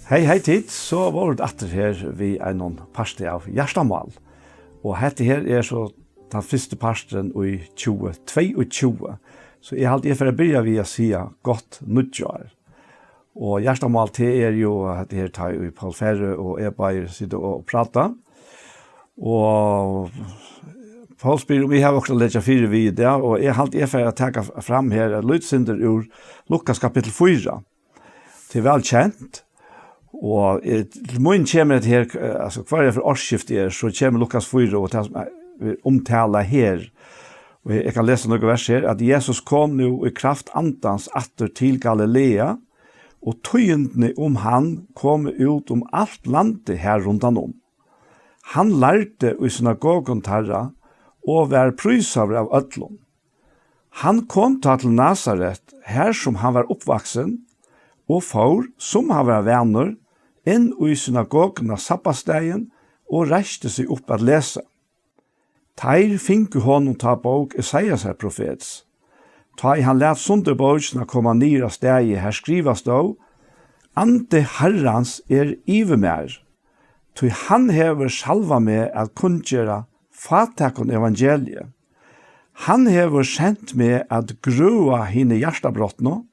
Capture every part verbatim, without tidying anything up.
Hey, hey tit, so vóru vit aftur her við einum parti av Hjartamál. Og hetta her er so tann fyrsti parturin í tjúgu tveyogtjúgu. So eg haldi, eg fer at byrja við at siga gott nýggjár. Og Hjartamál, tað er jo hetta her, tá ið Poul Færø og eg báðir sita og práta. Og Poul spyr um eg havi okkurt at leggja fyri við í dag, og eg haldi, eg fer at taka fram her eitt lítið sindur úr Lukas kapittul fýra. Tað er væl kent, og, eh, til mín kemur hetta her, eh, altso, hvørja ferð ársskifti er, so kemur Lukas fýra, og tað sum er umtalað her. Og eg, eg kann lesa nøkur vers her, at Jesus kom nú í kraft Andans aftur til Galilea, og tíðindini um hann komu út um alt landið har rundan um. Hann lærdi í synagogum teirra og var prísaður av øllum. Hann kom tá til Nasaret, har sum hann var uppvaksin, og fór, sum hann var vanur, inn í synagoguna sabbatsdagin og reisti seg upp at lesa. Teir fingu honum tá bók Esaiasar profets. Tá ið hann læt sundur bókina koma niður á staðið, har skrivað stóð: Andi Harrans er yvir mær, tí hann hevur salvað meg at kunngera fátækum evangeliið. Hann hevur sent meg at grøða hini hjartabrotnu,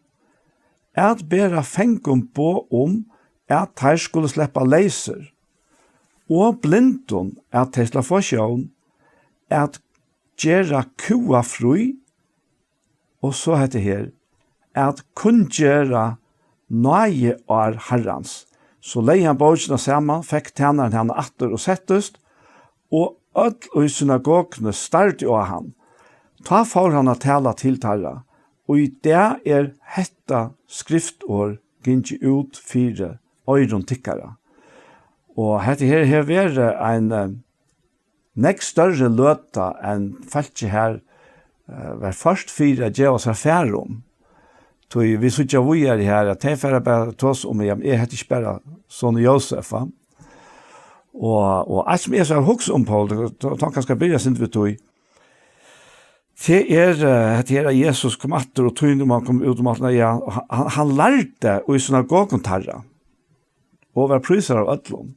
at bera fangum boð um, at teir skulu sleppa leysir, og blindum, at tey skulu fáa sjón, at gera kúgað frí, og so hetta her, at kunngera náðiár Harrans. So legði hann bókina saman, fekk tænarin hana aftur og settist, og øll í synagoguni stardu á hann. Tá fór hann at tala til teirra: Í dag er hetta skriftorð gingið út fyri oyrum tykkara. Og hetta her hevur verið ein, eh, nógv størri løta enn fólkið her, eh, var ført fyri at geva sær far um. Tí vit síggja víðari her, at tey fara bara at tosa um, ja, men er hetta ikki bara sonur Jósef, va? Og, og eitt sum eg so havi hugsað um, Poul, tá, tá kanska byrja sindur við tí. Tað er, eh, hetta her, at Jesus kom aftur, og tíðindini um hann kom út um alt, ja, og hann, hann lærdi í synagogum teirra, og var prísaður av øllum.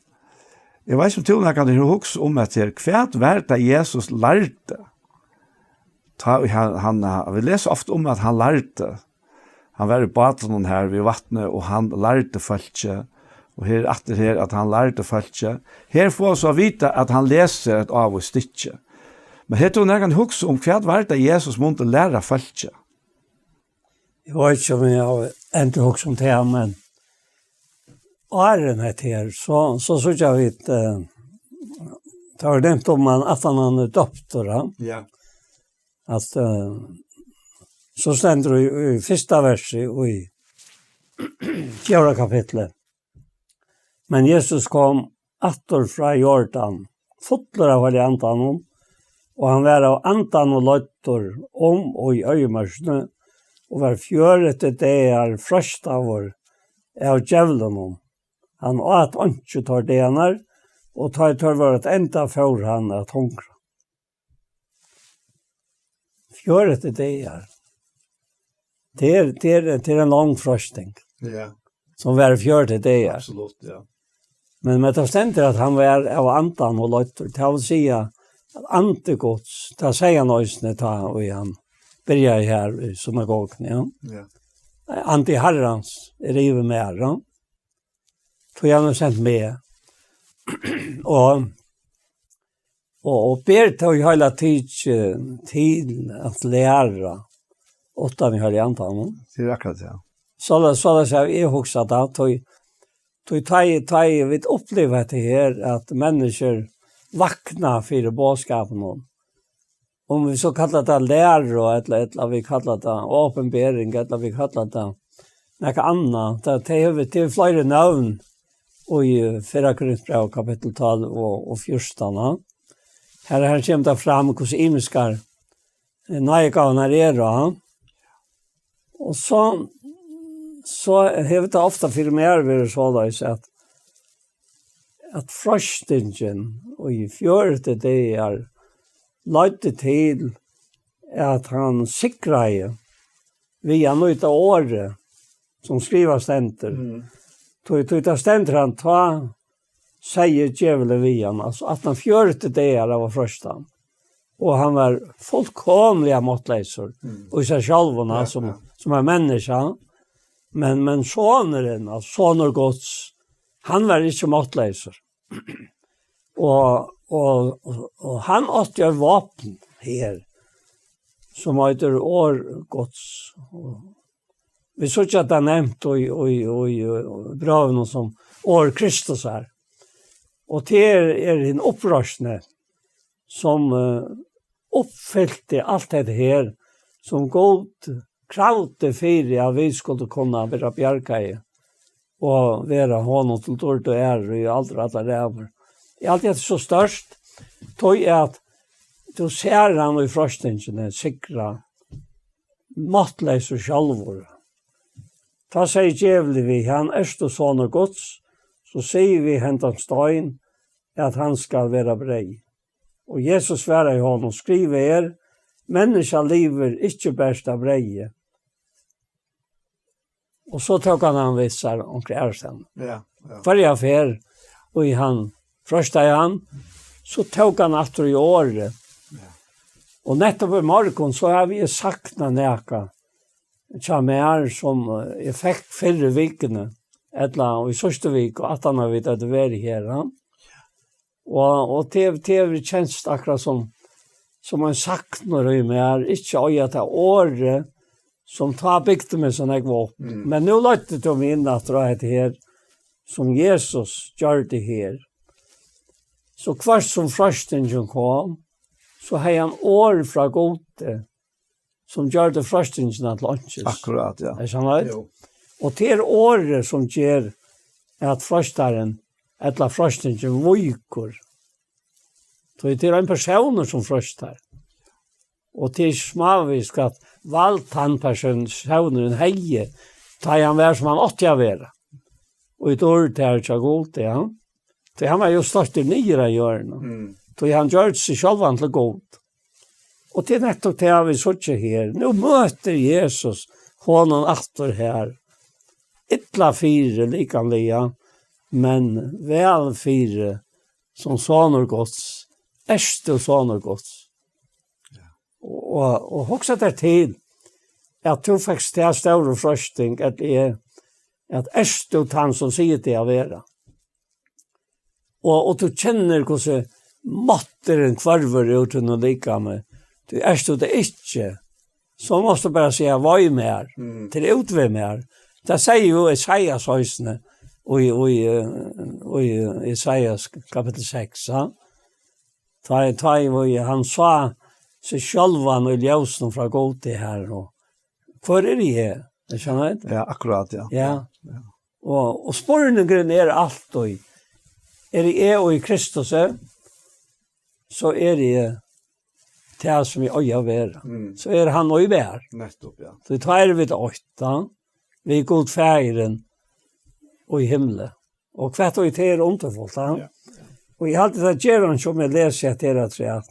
Eg veit ikki, um tú nakrantíð hevur hugsað um hetta her, hvat var tað Jesus lærdi? Tá ið hann, hann, hann, vit lesa ofta um, at hann lærdi. Hann var í bátinum her við vatnið, og hann lærdi fólkið. Og her aftur her, at hann lærdi fólkið. Her fáa vit so at vita, at hann lesur eitt ávíst stykki. Men hevur tú nakrantíð hugsað um, hvat var tað Jesus mundi læra fólkið? Eg veit ikki, um eg havi enduhugsað um tað, men áðrenn hetta her, so, so síggja vit, eh, tað var nevnt um hann, at hann, hann er døptur, ja. Ja. At, eh, so stendur í, í fyrsta versi í fjórða kapitli: Men Jesus kom aftur frá Jordan, fullur av Heilaga Andanum, og hann var av Andanum leiddur um í oyðimørkini, og var fjøruti dagar freistaður av djevlinum. Hann át einki teir dagarnar, og tá ið teir vóru at enda, fór hann at hungra. Fjøruti dagar. Tað er, tað er, tað er ein long freisting. Ja. Sum var fjøruti dagar. Absolutt, ja. Men, men tað stendur, at hann var av Andanum leiddur. Tað vil siga, at Andi Guds, tað segði hann eisini, tá ið hann byrjaði her í synagoguni, ja. Ja. Andi Harrans er yvir mær, ja. Tí hann hevur sent meg. Og, og, og ber tað heila tikið til at læra uttan í Heilaga Andanum. Tað er akkurát, ja. Soleiðis, soleiðis havi eg hugsað tað, tí, tí tá ið, tá ið vit uppliva hetta her, at menniskjur vakna fyri boðskapinum, um vit so kalla tað læru, ella, ella vit kalla tað opinbering, ella vit kalla tað nakað annað. Tað, tað hevur, tað hevur fleiri nøvn í, eh, fyrra Korintbræv, kapittul tólv og, og fjúrtan, ja. Her, her kemur tað fram, hvussu ymiskar, eh, náðigávurnar eru, ja. Og so, so hevur tað ofta fyri mær verið soleiðis, at at freistingin í fjøruti dagar leiddi til, at hann sigraði við at nýta orðið, sum skrivað stendur. Mm. Tí, tí tað stendur hann, tá segði djevulin við hann, altso, aftan fjøruti dagar av freistan. Og hann var fullkomiliga máttleysur, mm, í sær sjálvum, ja, sum, ja, sum ein menniskja. Men, men sonurin, altso, sonur Guds, hann var ikki máttleysur. Og, og, og, og hann átti eitt vápn her, sum eitur orð Guds. Og vit síggja tað nevnt í, í, í, í brøvunum sum orð Kristusar. Og tað er, er hin uppreisni, sum, eh, uppfylti alt hetta her, sum Gud kravdi fyri, at vit skuldu kunna vera bjargaði og vera honum til dýrd og æru í aldur allar ævir. Eg haldi, at tað er so stórt, tí at tú sær hann í freistingini sigra, máttleysur sjálvur. Tá segði djevulin við hann: "Ert tú sonur Guds, so sig við hendan stein, at hann skal vera breyð." Og Jesus svaraði honum: "Skrivað er: Menniskja livir ikki bert av breyði." Og so tók hann hann við sær onkra aðrastaðni. Ja, ja. Hvørja ferð, og hann freistaði hann, so tók hann aftur í orðið. Ja. Og nettupp í morgun, so havi eg saknað nakað hjá mær, sum, eh, eg fekk fyrr í vikuni, ella í síðstu viku, aftan á vit høvdu verið her, ja. Og, og tað, tað hevur kentst akkurát sum, sum ein saknur í mær, ikki eiga tað orðið, sum tá bygdi meg so nógv upp. Mm. Men nú leiddi tú meg inn aftur á hetta her, sum Jesus gjørdi her. So hvørt sum freistingin kom, so hevði hann orð frá Gudi, sum gjørdi freistingina til einkis. Akkurát, ja. Er sannheit? Jú. Og tað er orðið, sum ger at freistarin, ella freistingin, víkur. Tí tað er ein persónur, sum freistar. Og tað er ikki smávegis, hvat vald tann persónurin hevði, tá hann var, sum hann átti at vera. Og í dýrd hjá Gudi, ja. Tí hann var jú stoyttur niður av jørðini. Mm. Tí hann gjørdi seg sjálvan til Gud. Og tað er nettupp tað, vit síggja her. Nú møtir Jesus honum aftur her. Illa fyri likamliga, men væl fyri sum sonur Guds. Ert tú sonur Guds? Ja. Og, og, og hugsa tær til, at tú fekst ta stóru freisting, at eg, at ert tú tann, sum sigur teg at vera? Og, og tú kennir, hvussu mátturin hvørvur úr tínum likami. Tí ert tú tað ikki, so mást tú bara siga: "Vei mær, mm, tað er út við mær." Tað sigur jú Esaias eisini, í, í, eh, í Esaias kapittul seks, ja. Tá, tá, og hann sá seg sjálvan í ljósinum frá Gudi her, og hvør eri eg? Eg skilji. Ja, akkurát, ja. Ja. Ja. Og, og spurningurin er altíð: eri eg í Kristusi, so eri eg tað, sum eg eigi at vera. Mm. So er hann í mær. Nettupp, ja. So tá eru vit eitt, ja. Við Gud Faðirin og í himli. Og hvat og tað er undurfult, ja. Ja. Og eg haldi, tað ger hann, sum eg lesi hetta her afturat.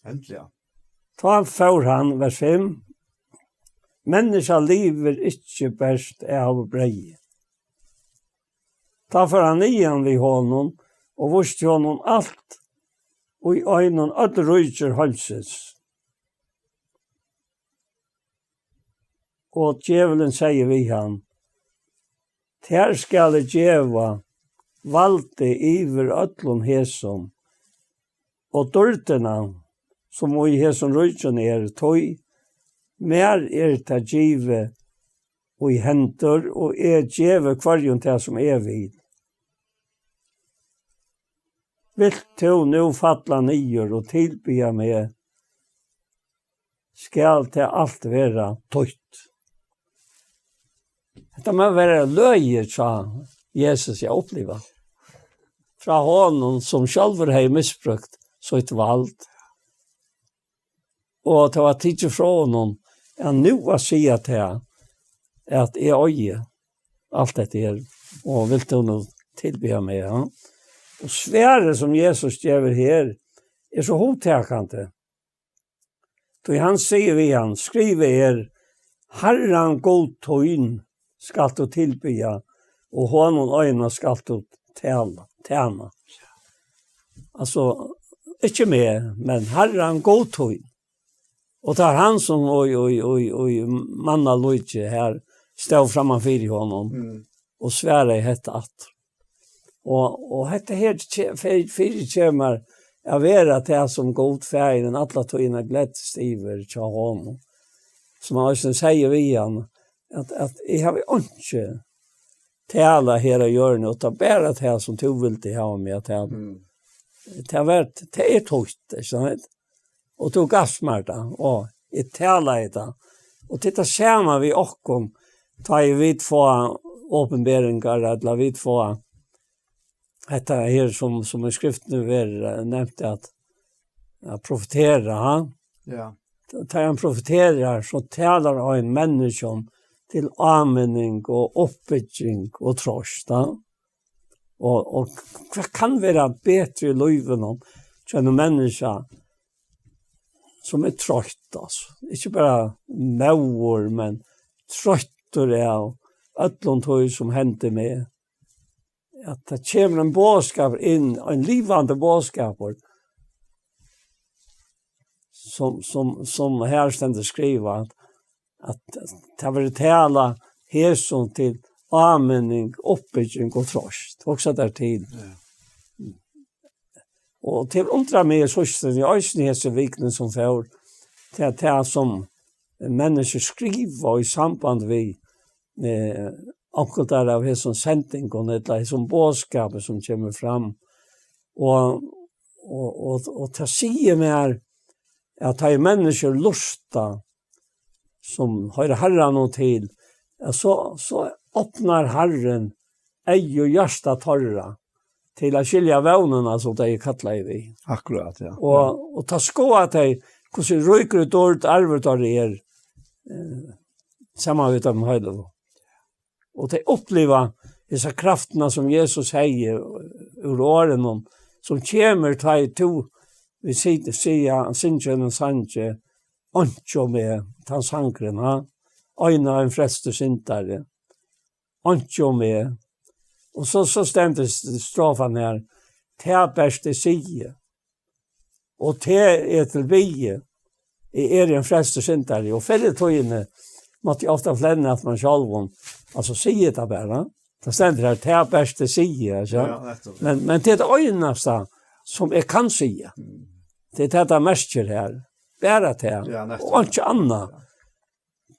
Endiliga. Tá fór hann, vers fimm: "Menniskja livir ikki bert av breyði." Tá fór hann niðan við honum og vísti honum alt, í einum øll ríkir heimsins. Og djevulin segði við hann: "Tær skal eg geva valdið yvir øllum hesum, og dýrdina, sum í hesum ríkjum er, tí mær er tað givið í hendur, og eg gevi hvørjum tað, sum eg vil. Vilt tú nú falla niður og tilbiðja meg, skal tað alt vera títt." Hetta má vera løgið hjá Jesus, eg uppliva. Frá honum, sum sjálvur hevði misbrúkt sítt vald. Og tað var tikið frá honum, at nú at siga tað, at eg eigi alt hetta her, og vilt tú nú tilbiðja meg, ja? Og svarið, sum Jesus gevur her, er so hugtakandi. Tí hann sigur við hann: "Skrivað er: Harran Gud tín skalt tú tilbiðja, og honum einum skalt tú tala, tæna. Altso, ikki meg, men Harran Gud tín. Og tað er hann, sum í, í, í, í mannalíki her stóð framman fyri honum Mm. og svaraði hetta aftur. Og, og hetta her ke-, fyri, fyri kemur at vera tað, sum Gud Faðirin alla tíðina gleddist yvir hjá honum. Sum hann eisini segði við hann, at, at eg havi einki tala her á jørðini, uttan bara tað, sum tú vildi hava meg at tala. Mm. Tað var, tað er títt, ikki sant? Og tú gavst mær tað, og eg talaði tað. Og tað er tað sama við okkum, tá ið vit fáa opinberingar, ella vit fáa hetta her, sum, sum í skriftini verður, eh, nevnt, at, at profetera, ha? Ja. Tá hann profeterar, so talar ein menniskjum til áminning og uppbygging og trøst, ha? Og, og hvat kann vera betri í lívinum hjá einum menniskja, sum er troytt, altso? Ikki bara móður, men troyttur av øllum tí, sum hendi meg. At tað kemur ein boðskapur inn, ein livandi boðskapur, sum, sum, sum her stendur skrivað, at, at tað verður talað hesum til áminning, uppbygging og trøst. Hugsa tær til. Ja. Og til undrar meg, so stendur eisini hesi vikuni sum fór, til at tað sum menniskjur skriva í samband við, eh, onkultar av hesum sendingum, ella hesum boðskapi sum kemur fram. Og, og, og, og tað sigur mær, at tá menniskjur lurta, sum hoyra Harranum til, ja, so, so opnar Harrin eygu og hjarta teirra til at skilja vónina, sum tey eru kallað við. Akkurát, ja. Og, og tá skoða tey, hvussu ríkur og dýr arvur teirra er, eh, saman við teimum heilagu. Og tey uppliva hesa kraftina, sum Jesus hevði úr orðunum, sum kemur, tá ið tú við si-, siga, syngja ein sang, einki um meg, tann sangurin, ha? Ein, ein frelstur syndari, einki um meg. Og so, so stendur s-, strofan her, tað bert eg sigi. Og tað er til vega, eg eri ein frelstur syndari. Og fyrr í tíðini mátti eg ofta flenna at mær sjálvum, altso, sigi tað bara. Tað stendur her, tað bert eg sigi, altso. Ja, nettupp. Men, men tað er tað einasta sum eg kann siga. Mm. Tað er tað, tað merkir her. Bara tað. Ja, nettupp. Og einki annað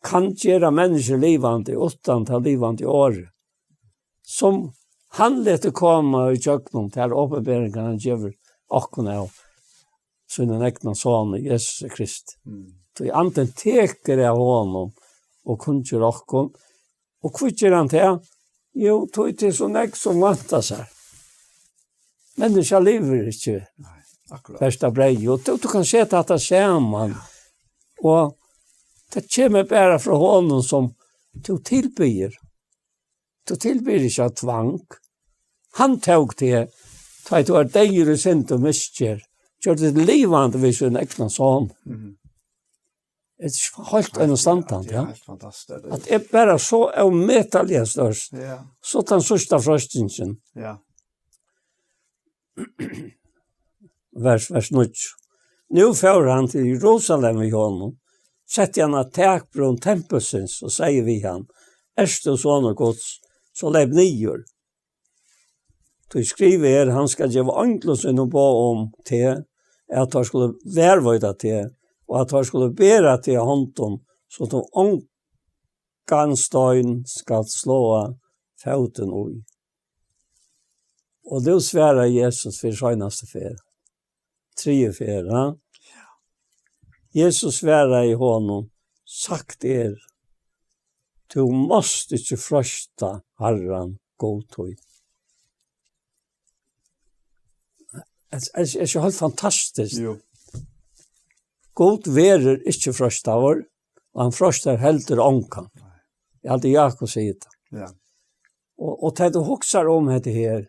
kann gera menniskju livandi uttan tað livandi orðið, sum hann letur koma í gjøgnum tær opinberingar, hann gevur okkum av sínum egna Son, Jesus Krist. Mm. Tí Andin tekur av honum og kunngjør okkum. Og hví ger hann tað? Jú, tí tað er so nógv sum væntar sær. Menniskja livir ikki Nei, akkurát. Bert av breyð. Og tú, tú kanst seta hatta saman. Ja. Og tað kemur bara frá honum, sum tú tilbiður. Tú tilbiður ikki av tvang. Hann tók teg, tá tú var deyður í synd og misgerð, gjørdi teg livandi við sín egna Son. Mhm. Tað er heilt einastandandi, ja. Tað er heilt fantastiskt. At tað er bara so ómetaliga stórt. Ja. So tann síðsta freistingin. Ja. Vers, vers níggju. Nú fór hann til Jerusalem við honum, setti hann á takbrún tempulsins og segði við hann: Ert tú sonur Guds, so leyp niður. Tí skrivað er: Hann skal geva einglum sínum boð um teg, at teir skulu varðveita teg, og at teir skulu bera teg á hondum, so tú ongan stein skalt sláa fótin í. Og nú svarar Jesus fyri seinastu ferð. Triðju ferð, ha? Jesus svaraði honum: Sagt er, tú mást ikki freista Harran Gud tín. Tað er, er, er ikki heilt fantastiskt? Jú. Gud verður ikki freistaður, og hann freistar heldur ongan. Nei. Eg haldi, Jakob sigur tað. Ja. Og, og tá tú hugsar um hetta her,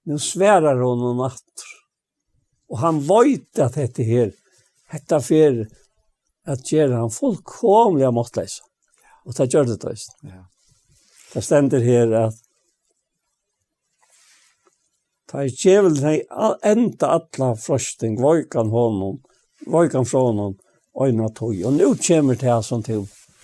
nú svarar hon honum aftur. Og hann veit, at hetta her, hetta fer at gera hann fullkomiliga máttleysan. Og tað gjørdi tað eisini. Ja. Tað stendur her, at tá ið djevulin hevði a-, enda alla freisting, veik hann honum, veik hann frá honum eina tíð. Og nú kemur tað, sum tú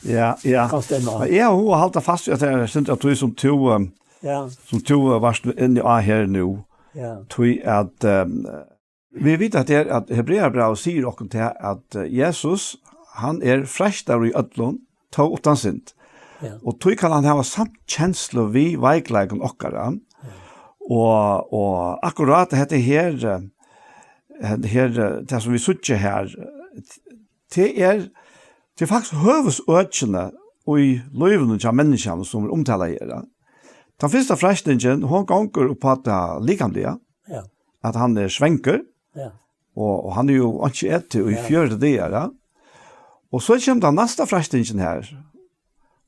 Ja, ja. kanst enda á. Men eg havi hug at halda fast í at tað er synd at tú sum tú, um, Ja, sum tú, uh, varst inni á her nú. Ja. Tí at, um, vit vita at, er, at Hebreabrævið sigur okkum til at, uh, Jesus, hann er freistaður í øllum, tó uttan synd. Ja. Og tí kann hann hava samkenslu við veikleikan okkara. Ja. Og, og akkurát hetta her, eh, hetta her, eh, tað sum vit síggja her, eh, tað er, tað er faktiskt høvuðsøkini í lívinum hjá menniskjanum, sum er umtalað her, ja. Tann fyrsta freistingin, hon gongur upp á tað likamliga, Ja. at hann er svangur, Ja. og, og hann er jo ikki etin í Ja. fjøruti dagar, ja. Og so kemur tann næsta freistingin her,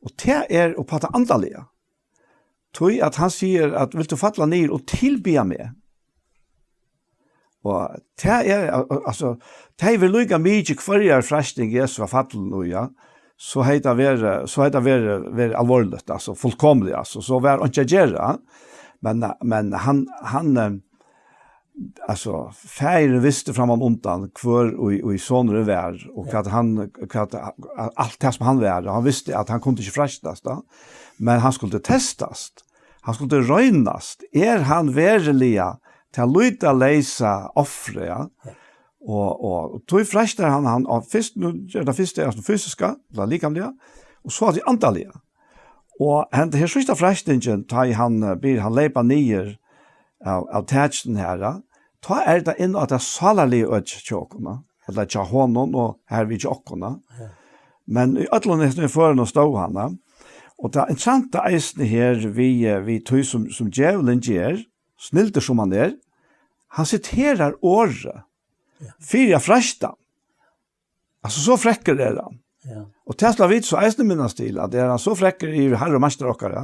og tað er upp á tað andaliga. Tí at hann sigur at, "Vilt tú falla niður og tilbiðja meg?" Og tað er, al-, al-, altso, tað hevði verið líka mikið hvørja freisting Jesus var fallin í, ja. So hevði tað verið, so hevði tað verið, verið alvorligt, altso, fullkomligt, altso. So var einki at gera. Men, men hann, hann, eh, altso, faðirin visti framman undan hvør og, og sonurin var, og Ja. hvat hann, hvat, alt tað sum hann var, og hann visti at hann kundi ikki freistast, da. Men hann skuldi testast. Hann skuldi roynast. Er hann veruliga tað lýtaleysa ofrið, ja? Ja. Og, og, og tí freistar hann, hann, og fyrst, nú er tað fyrst, tað er fysiska, tað likamliga, og so er tað andaliga. Og henda her síðsta freistingin, tá ið hann, eh, biður hann leypa niður av, av takinum her, ja, tá er tað inn á tað sálarliga økið hjá okkum, ja. Ella hjá honum og hervið hjá okkum, ja. Ja. Men í øllum hesum førum stóð hann, ja. Og tað interessanta eisini her við, eh, við tí sum, sum djevulin ger, snildur sum hann er, hann siterar orðið Ja. fyri at freista. Altso, so frekkur er hann. Ja. Og tað skal vit so eisini minnast til, at er hann so frekkur yvir Harra og Meistara okkara,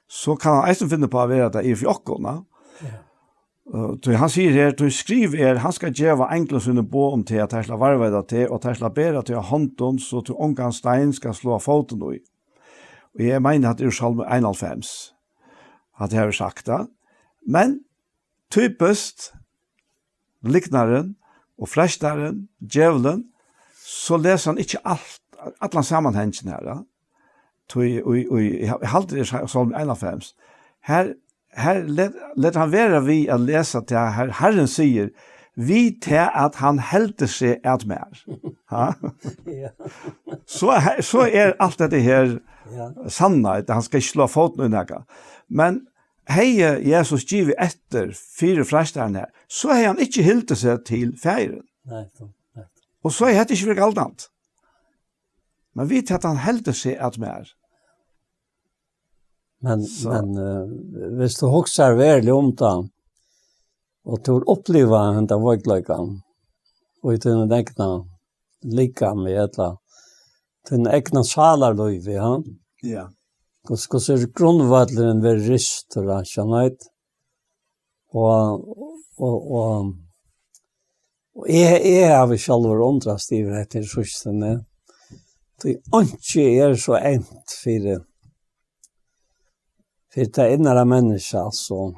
so kann hann eisini finna upp á at vera tað yvir fyri okkum, ja. Ja. Eh, tí hann sigur her, "Tí skrivað er, hann skal geva einglum sínum boð um teg, at teir skal varðveita teg, og teir skal bera teg á hondum, so tú ongan stein skal sláa fótin í." Og eg meini, at er Sálmur einoghálvfems, at eg havi sagt tað. Men typiskt, lygnarin og freistarin, djevulin, so lesur hann ikki alt, allan samanhangin her, ja. Tí, í, í, eg ha-, eg haldi, tað er Sálmur einoghálvfems. Her, her let, let hann vera við at lesa tað, her Harrin sigur, "Við tað at hann heldur seg at mær." Ha? Ja. So, he-, so er alt hetta her Ja. sannheit, hann skal ikki sláa fótin í nakað. Men hevði Jesus givið eftir fyri freistaran her, so hevði hann ikki hildið seg til faðirin. Nei, so, nei. Og so hevði hetta ikki verið galdandi. Men við tað at hann heldur seg at mær. Men, So. men, eh, viss tú hugsar veruliga um tað, og tú upplivar henda veikleikan, og í tínum egna likami, ella tínum egna sálarlívi, ja? Ja. Hvussu, hvussu grundvøllurin verður ristur, ja, skjønner du? Og, og, og, og eg, eg havi sjálvur undrast yvir hetta her síðstani. Tí einki er so eymt fyri, fyri tað innara menniskja, altso,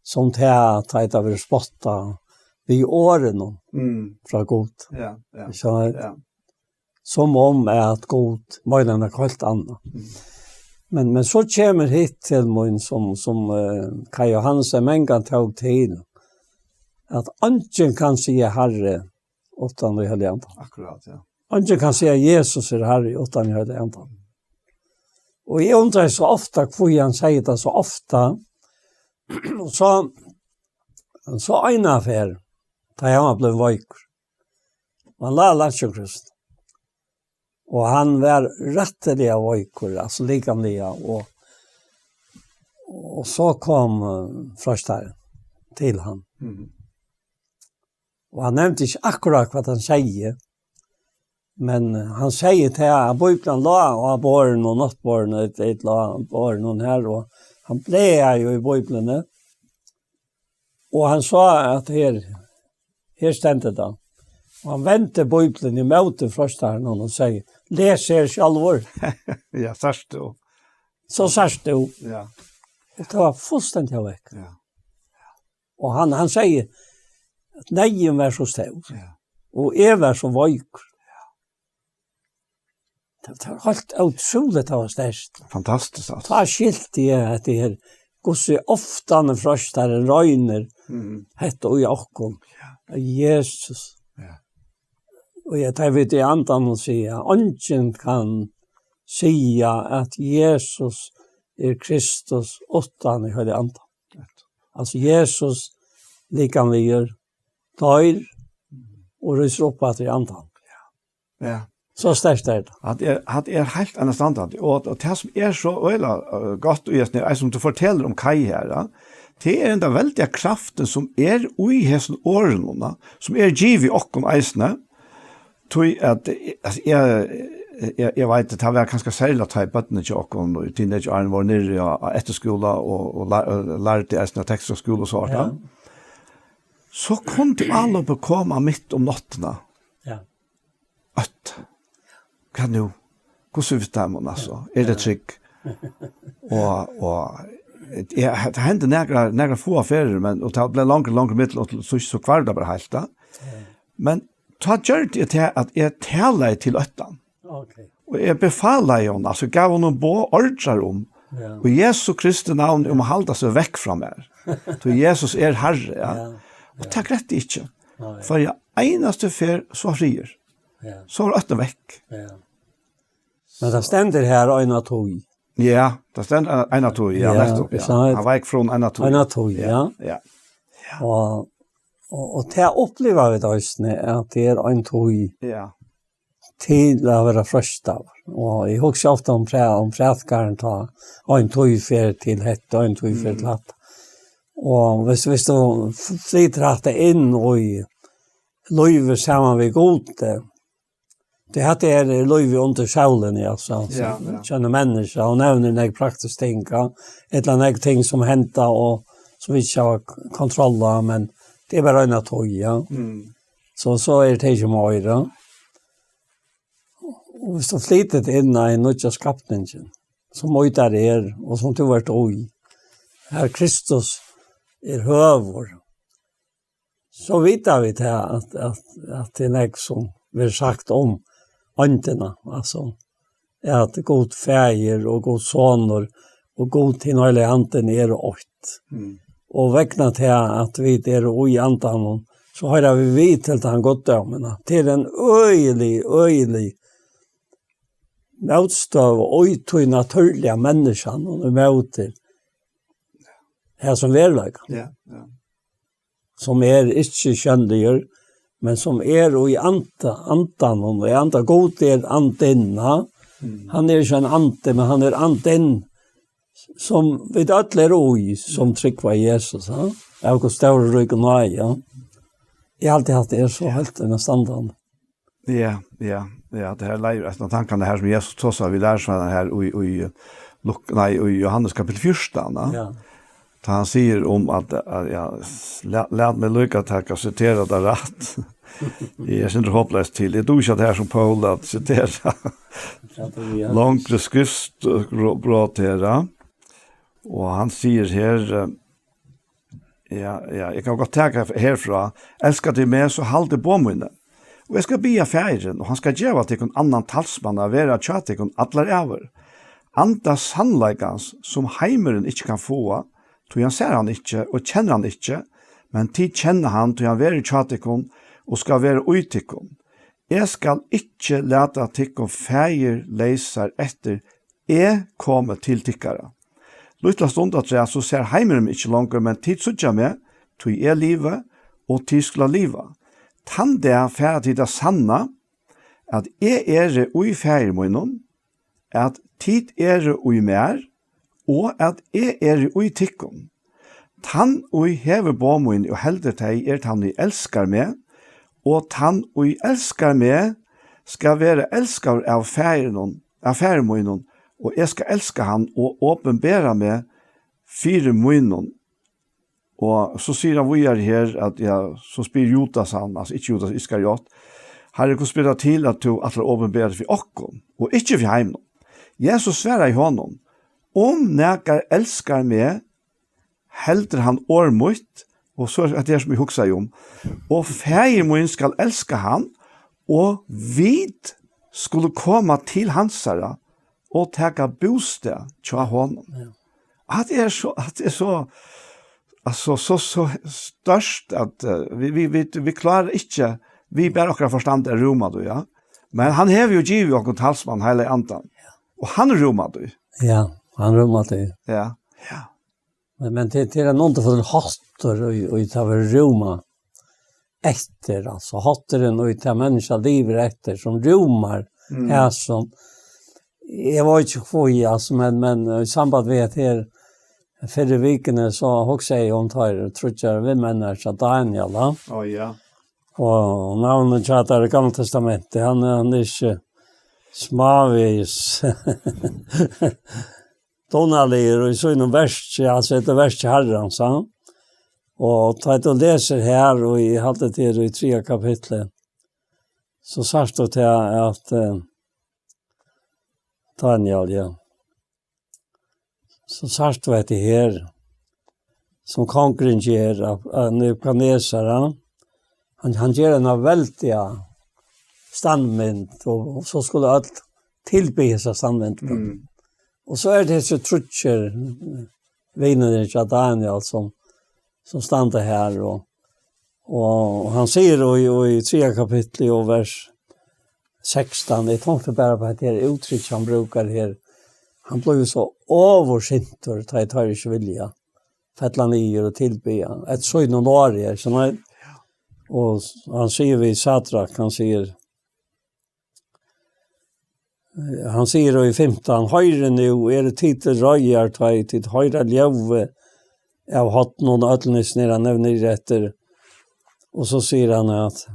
sum tað, tá ið tað verður spottað við orðunum Mm. frá Gud. Ja, ja. Skjønner du? Ja. Sum um at Gud meinar nakað heilt annað. Mm. Men, men so kemur hitt til mín, sum, sum, eh, Kaj Johansen mangan tók til, at eingin kann siga Harri uttan í Heilaga Andan. Akkurát, ja. Eingin kann siga Jesus er Harri uttan í Heilaga Andan. Og eg undraði so ofta, hví hann segði tað so ofta. Og so, so eina ferð, tá hann var blivin veikur. Og hann lá á landssjúkrahúsinum. Og hann var rættiliga veikur, altso likamliga, og, og so kom, eh, freistarin til hann. Mhm. Og hann nevndi ikki akkurát hvat hann segði, men hann segði tað, at Bíblian lá á borðinum, náttborðinum, eitt, eitt lá á borðinum her, og hann blaðaði í Bíbliuni, og hann sá at her, her stendur tað. Og hann vendi Bíblian ímóti freistaranum og segði, "Les her sjálvur." Ja, sært tú. So sært tú. Ja. Og tað var fullstendig vekk. Ja. Og hann, hann segði, at neyðin var so stór. Ja. Og eg var so veikur. Tað, tað var heilt ótrúligt, tað var sterkt. Fantastiskt, altso. Tá skilti eg at tað her, hvussu ofta hann freistar, roynir, mm, hetta í okkum. Ja. Jesus. Ja. Og eg, tá vit í andanum siga, eingin kann siga at Jesus er Kristus uttan í Heilaga Andan. Rett. Altso, Jesus likamligur, doyr og rísur upp aftur í andan. Ja. So sterkt er tað. At er, at er heilt annastandandi. Og, og tað sum er so øgiliga, øh, gott í hesum, er, sum tú fortelur um Kaj her, ja, tað er henda veldiga kraftin sum er í hesum orðunum, ja, sum er givið okkum eisini. Tí at, eh, altso, eg, eg, eg veit, at tað var kanska serligt at ta í børnini hjá okkum, og í teenageárunum vóru niðri á, á eftirskúla og, og lær-, og lærdu eisini á tekniska skúla og so var tað. Ja. So kundi álopið koma mitt um náttina. Ja. Øtt. Hvat nú? Hvussu við teimum, altso? Er tað trygg? Og, og, ja, tað hendi nakrar, nakrar fáar ferðir, men, og tað bleiv longri, longri millum, og til síðst so hvarv tað bara heilt, tá. Ja. Men tá gjørdi eg tað, at eg talaði til óttan. Ok. Og eg befalaði honum, altso, gav honum boð, ordrar um, ja, í Jesu Kristi navni, um at halda seg vekk frá mær. Tí Jesus er Harri, ja. Ja, og ja, tað greitti eg ikki. Nei. Hvørja einastu ferð, so var friður. Ja. So var óttin vekk. Ja. Men tað stendur her eina tíð. Ja, tað stendur eina tíð, ja, ja, nettupp, ja. Hann var vekk frá eina tíð. Eina tíð, ja, ja. Ja. Og, og, og tað uppliva vit eisini, at tað er ein tíð, ja, til at vera freistaður. Og eg hugsi ofta um præ-, um prædikaran tá, ein tíð fer til hetta, ein tíð fer til hatta. Og hvis, hvis tú f-, flytur hatta inn í lívið saman við Gud, eh, tað hatta er lívið undir sólini, altso, ja, ja, kjønner menniskja, og nevnir nógv praktisk ting, ja, ella nógv ting sum henda, og sum vit ikki hava k-, kontroll á, men tað er bara ein av tí, ja. Mm. So, so er tað ikki meira. Og hvis tú flytur inn í nýggja skapningin, sum í tær er, og sum tú ert í, har Kristus er høvur, so vita vit her, at, at, at tað er nógv sum verður sagt um eindina, altso, at Gud Faðir og Gud Sonur og Gud hin Heilagi Andin eru eitt. Mm. Og vegna tað at vit eru í Andanum, so hoyra vit við til tann guddómin. Tað er ein øgilig, øgilig mótstøða í tí natúrliga menniskjanum, og ímóti hesum veruleikanum. Ja, ja. Sum er ikki sjónligur, men sum er í anda, andanum, og í anda, Gud er andin, ha? Mm. Hann er ikki ein andi, men hann er andin, sum vit øll eru í, sum trúgva á Jesus, ha? Av Guds stóru ríku náði, ja. Eg haldi, at tað er so heilt innistandandi. Ja, ja, ja, tað her leiðir eftir tankarnar her, sum Jesus tosar við lærisveinarnar her í, í, Luk-, nei, í Jóhannes kapittul fjúrtan, ja. Ja. Tá hann sigur um at, at, ja, la-, lat meg líka taka, sitera tað rætt. Eg er sindur hopleyst til. Eg dugi ikki at her sum Paul at sitera longri skriftbrot her, ja. Og hann sigur her, eh, Ja, ja, eg kann gott taka herfrá. Elska tit meg, so haldið boð míni. Og eg skal biðja Faðirin, og hann skal geva tykkum annan talsmann at vera hjá tykkum allar ævir. Anda sannleikans, sum heimurin ikki kann fáa, tí hann sær hann ikki og kennir hann ikki, men tit kenna hann, tí hann verður hjá tykkum og skal vera í tykkum. Eg skal ikki lata tykkum faðirleysar eftir, eg komi til tykkara. Lítla stund afturat, so sær heimurin meg ikki longur, men tit síggja meg, tí eg livi, og tit skula liva. Tann dag fara tit at sanna, at eg eri í Faðir mínum, at tit eru í mær, og at eg eri í tykkum. Tann, ið hevur boð míni og heldur tey, er tann, ið elskar meg, og tann, ið elskar meg, skal vera elskaður av Faðirinum, av Faðir mínum, og eg skal elska hann og opinbera meg fyri mínum. Og so sigur hann víðari her, at, ja, so spyr Judas hann, altso ikki Judas Iskariot, Harri, hvussu ber tað til, at tú ætlar at opinbera teg fyri okkum, og ikki fyri heiminum? Jesus svaraði honum, Um nakar elskar meg, heldur hann orð mítt, og so er hetta her, sum eg hugsaði um, og Faðir mín skal elska hann, og vit skulu koma til hansara og taka bústað hjá honum. Ja. At er so, at er so, altso, so, so stórt at, eh, vit, vit, vit, vit klára ikki, vit bara okkara forstand at rúma tað, ja. Men hann hevur jo givið okkum talsmann, Heilaga Andan. Ja. Og hann rúmar tað. Ja, hann rúmar tað. Ja. Ja. Men, men til, til ein undirfullur háttur, og, og tað verður rúmað eftir, altso, hátturin, og tað menniskja livir eftir, sum rúmar, mm, her sum, eg veit ikki hví, altso, men, men, eh, í samband við at her fyrr í vikuni, so hugsaði eg um teir tríggjar vinmenninar hjá Daniel, ja. Ó, ja. Og navnið hjá teir í Gamla Testamenti, hann, hann er ikki smávegis dugnaligur í sínum verki, altso, hetta er verk Harrans, ja. Og tá tú lesur her, og eg haldi til í triðja kapitli, so sært tú til at, eh, Daniel, ja. So sært tú hetta her, sum kongurin ger av, av Nebukadnesar, ja. Hann, hann ger eina veldiga standmynd, og, og so skulu øll tilbiðja hesa standmynd. Mm. Og so er tað hesir tríggir vinirnir hjá Daniel, sum, sum standa her, og, og hann sigur í, í triðja kapitli og vers sekstan, eg tonkti bara á hetta her úttrykk hann brúkar her. Hann blívur so ovursintur, tá ið teir ikki vilja fella niður og tilbiðja, at sínum orði, so nei. Og hann sigur við Sadrak, hann sigur, eh, hann sigur í fimtan: "Hoyrið nú, eru tit til reiðar, tá ið tit hoyra ljóðið av hornum og øllum hesum her, hann nevnir eftir." Og so sigur hann at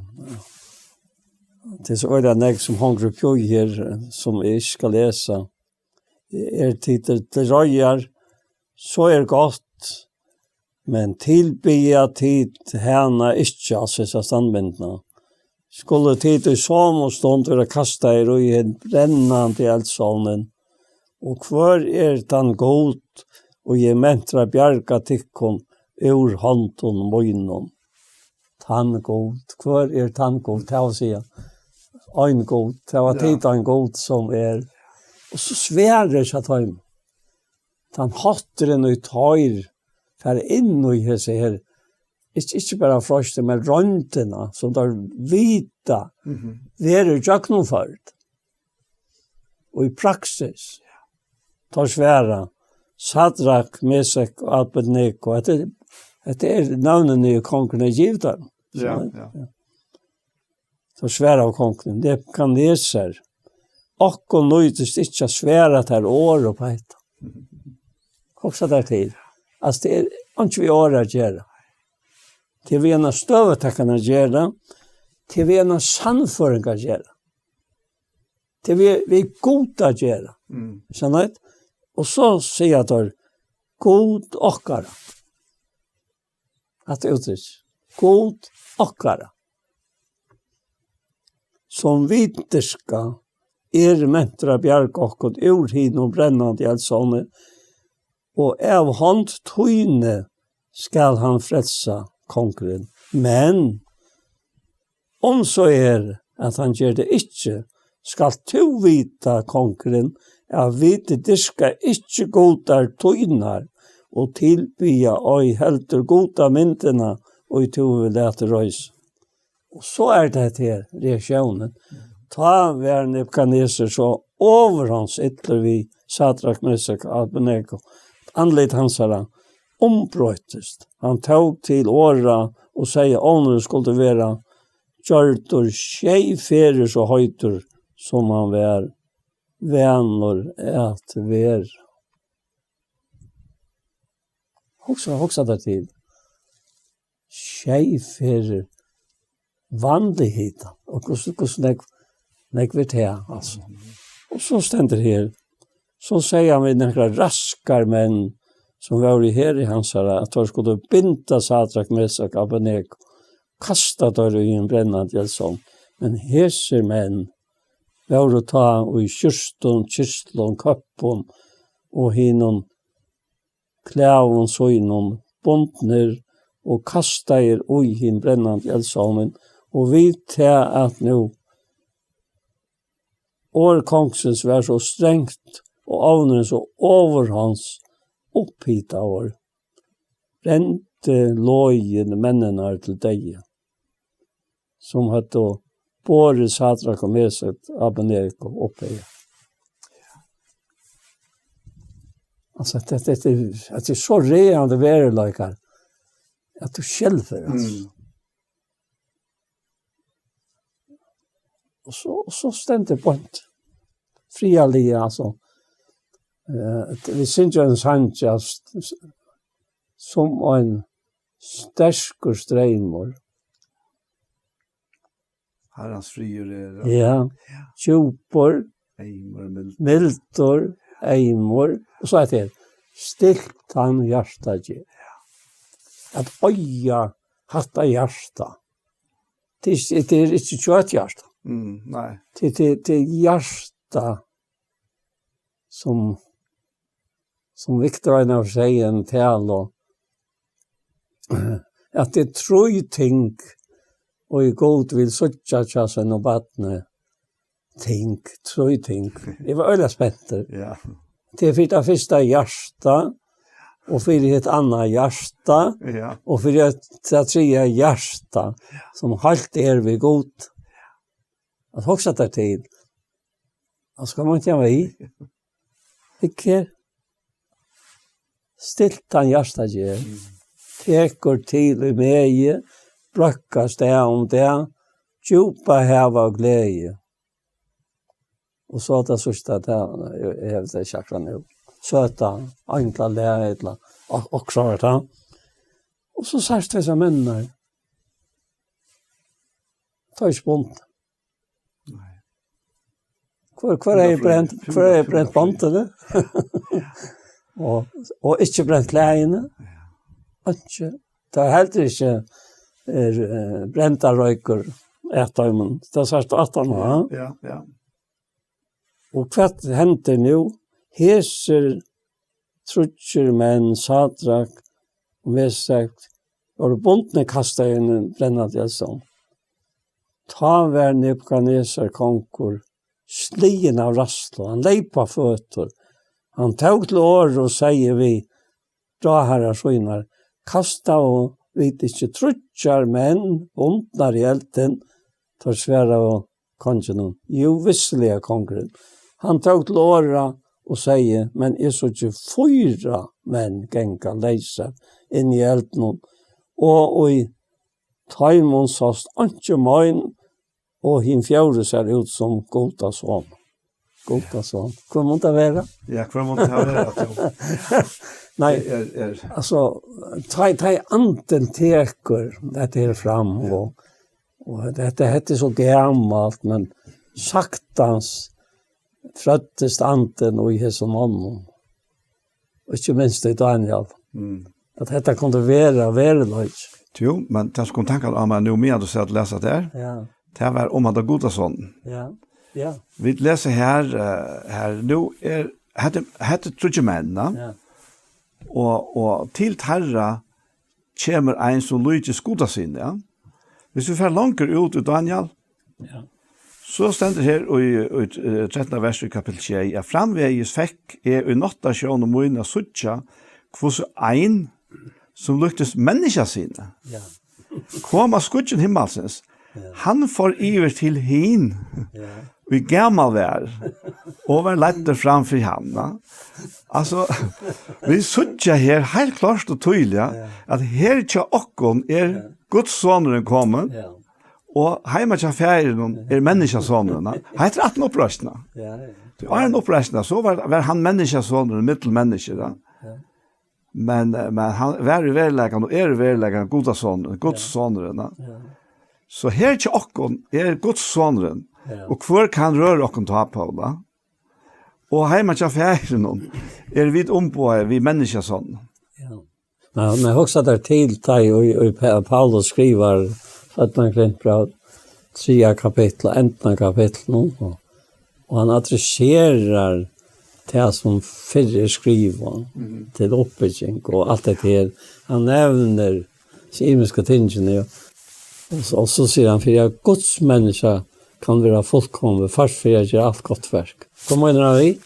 tað er so øgiliga nógv, sum hongur uppi í her, sum eg ikki skal lesa. Er tit til, til reiðar, so er gott, men tilbiðja tit hana ikki, altso hesa standmyndina. Skulu tit í somu stund verða kastaðir í hin brennandi eldsovnin, og hvør er tann Gud, og eg mentur at bjarga tykkum úr hondum mínum? Tann Gud, hvør er tann Gud? Tað vil siga, ein Gud, tað var, ja, tit ein Gud sum er. Og so svarar hjá teimum. Tann hátturin, ið teir fara inn í hesi her, ikki, ikki bara freisting, men royndina, sum teir vita, mhm, verður gjøgnumførd. Og í praksis, teir svara, Sadrak, Mesak og Abednego, hetta er, hetta er nøvnini, ið kongurin hevur givið teimum. Ja, ja. Tá svaraði kongurin, Nebukadnesar, okkum nýtist ikki at svara tær orð upp á hetta. Hugsa tær til. Altso, tað er einki við orð at gera. Tað er við eina støðutakan at gera. Tað er við eina sannføring at gera. Tað er við, við Gud at gera. Mm. Sannheit. Og so siga teir, Gud okkara. Hatta er úttrykk. Gud okkara, sum vit dyrka, er mentur at bjarga okkum úr hinum brennandi eldsovni, og av hond tíni skal hann frelsa, kongurin. Men um so er, at hann ger tað ikki, skalt tú vita, kongurin, at vit dyrka ikki gudar tínar og tilbiðja ei heldur gudamyndina, ið tú hevur latið reisa. Og so er tað hetta her, reaktiónin. Tá var Nebukadnesar so ovurhonds illur við Sadrak, Mesak og Abednego. Andlit hansara umbroyttist. Hann tók til orða og segði, ovnurin skuldi vera gjørdur sjey ferðir so heitur, sum hann var vanur at vera. Hugsa, hugsa tær til. Sjey ferðir vanlig hiti. Og hvussu, hvussu nógv, nógv er tað, altso. Og so stendur her, so segði hann við nakrar raskar menn, sum vóru í heri hansara, at teir skuldu binda Sadrak, Mesak og Abednego, kasta teir í ein brennandi eldsovn. Men hesir menn vóru tá í skjúrtum, kyrtlum, køppum, og hinum klæðum sínum bundnir og kastaðir í hin brennandi eldsovnin, og vit tað, at nú orð kongsins var so strangt og ovnurin so ovurhonds upphitaður, brendi login menninar til deyða, sum høvdu borið Sadrak og Mesak og Abednego upp her. Altso, at, at, at, at tað er so ræðandi veruleikar, at tú skelvur, altso. Mm. Og so, og so stendur beint friðarliga, altso. Eh, vit syngja ein sang, ja, s-, s-, sum ein sterkur streymur. Harrans friður er, ja. Ja. Ja. Djúpur, eymur, mildur. Mildur, eymur. Og so eitt her. Stilt hann hjarta ger. At eiga hatta hjarta. Tað er ikki, tað er ikki kjøthjarta. Mm, nei. Tað, tað, tað er hjarta, sum, sum Victor Einar sigur í eini talu, at tað er trý ting, og Gud vil síggja hjá sínum barni. Ting, trý ting. Eg var øgiliga spentur. Ja. Tað er fyri tað fyrsta hjarta, og fyri hitt annað hjarta, ja, og fyri tað triðja hjarta, sum heilt er við Gud. At hugsa tær til. Altso, skal man ikki hava í? Hygg her. Stilt hann hjarta ger. Mm. Tekur til í megi, bløðkast dag um dag, djúpa hava og gleði. Og so tað síðsta, tað, eg, eg hevði tað ikki akkurát nú. Søta, enkla lag, ella, og, og klárt, ha. Og so sært tú hesar menninar. Tá er ikki bundið. Nei. Hvør, hvør er brent, hvør er brent bandini? Og, og ikki brent klæðini? Ja. Ikki. Tað er heldur ikki, er, eh, brendaroykur eftir teimum. Tað sært tú aftan á, ha? Ja, ja. Og hvat hendir nú? Hesir tríggir menn, Sadrak og Mesak, vóru bundnir, kastaðir inn í brennandi eldstovn. Tá var Nebukadnesar kongur sligin av ræðslu. Hann leyp á føtur. Hann tók til orð og segði við ráðharrar sínar: Kastaðu vit ikki tríggjar menn bundnar í eldin? Teir svaraðu konginum: Jú, vissiliga, kongurin. Hann tók til orða og segði: Men eg síggi fýra menn ganga leysar inn í eldinum, og í teimum sást einki mein, og hin fjórði sær út sum Guda son. Guda son. Hvør mundi tað vera? Ja, hvør mundi tað vera, tú? Nei, er, er, altso, tá, tá andin tekur hetta her fram, ja, og, og hetta, hetta er so gamalt, men saktans føddist andin í hesum monnum. Og ikki minst í Daniel. Mm. At hetta kundi vera veruleiki. Jú, men tað sum kom tankarnar á meg nú, meðan tú sat og las tað her, ja, tað var um handa Guda sonin. Ja, ja. Vit lesa her, eh, her, nú er, hetta, hetta er tríggir menn, ja? Ja. Og, og til teirra kemur ein, sum líkist Guda syni, ja? Hvis vit fara longur út í Daniel, ja, so stendur her í, í, eh, trettanda vers í kapitel sjey, at framvegis fekk eg í náttasjónum mín at síggja, hvussu ein, sum líktist menniskjasyni, ja, kom á skýggjum himmalsins. Ja. Hann fór yvir til hin, ja, ið gamal var, og var leiddur fram fyri hann, ja. Altso, vit síggja her heilt klárt og týðiliga, ja, at her hjá okkum er, ja, Guds sonurin komin, ja, og heima hjá faðirinum er menniskjasonurin, ja. Hetta er aftan á uppreisnina. Ja, ja. Tí áðrenn uppreisnina, so var, var hann menniskjasonurin millum menniskju, ja. Ja. Men, eh, men hann var í veruleikanum og er í veruleikanum Guda son, Guds, ja, sonurin, ja. Ja. So her hjá okkum er Guds sonurin, ja, og hvør kann røra okkum tá, Paula? Og heima hjá faðirinum eru vit umboðaðir við menniskjasonin. Ja. Men, men hugsa tær til, tá ið, ið, ið Pa-, Paulus skrivar seinna Korintbræv, triðja kapittul, endan av kapitlinum, og, og hann adresserar tað sum fyrr er skrivað til uppbygging og alt hetta her. Hann nevnir hesi ymisku tingini, og, og, so, og so sigur hann, fyri at Guds menniskja kann vera fullkomið, fyrst fyri at gera alt gott verk. Hvat meinar hann við?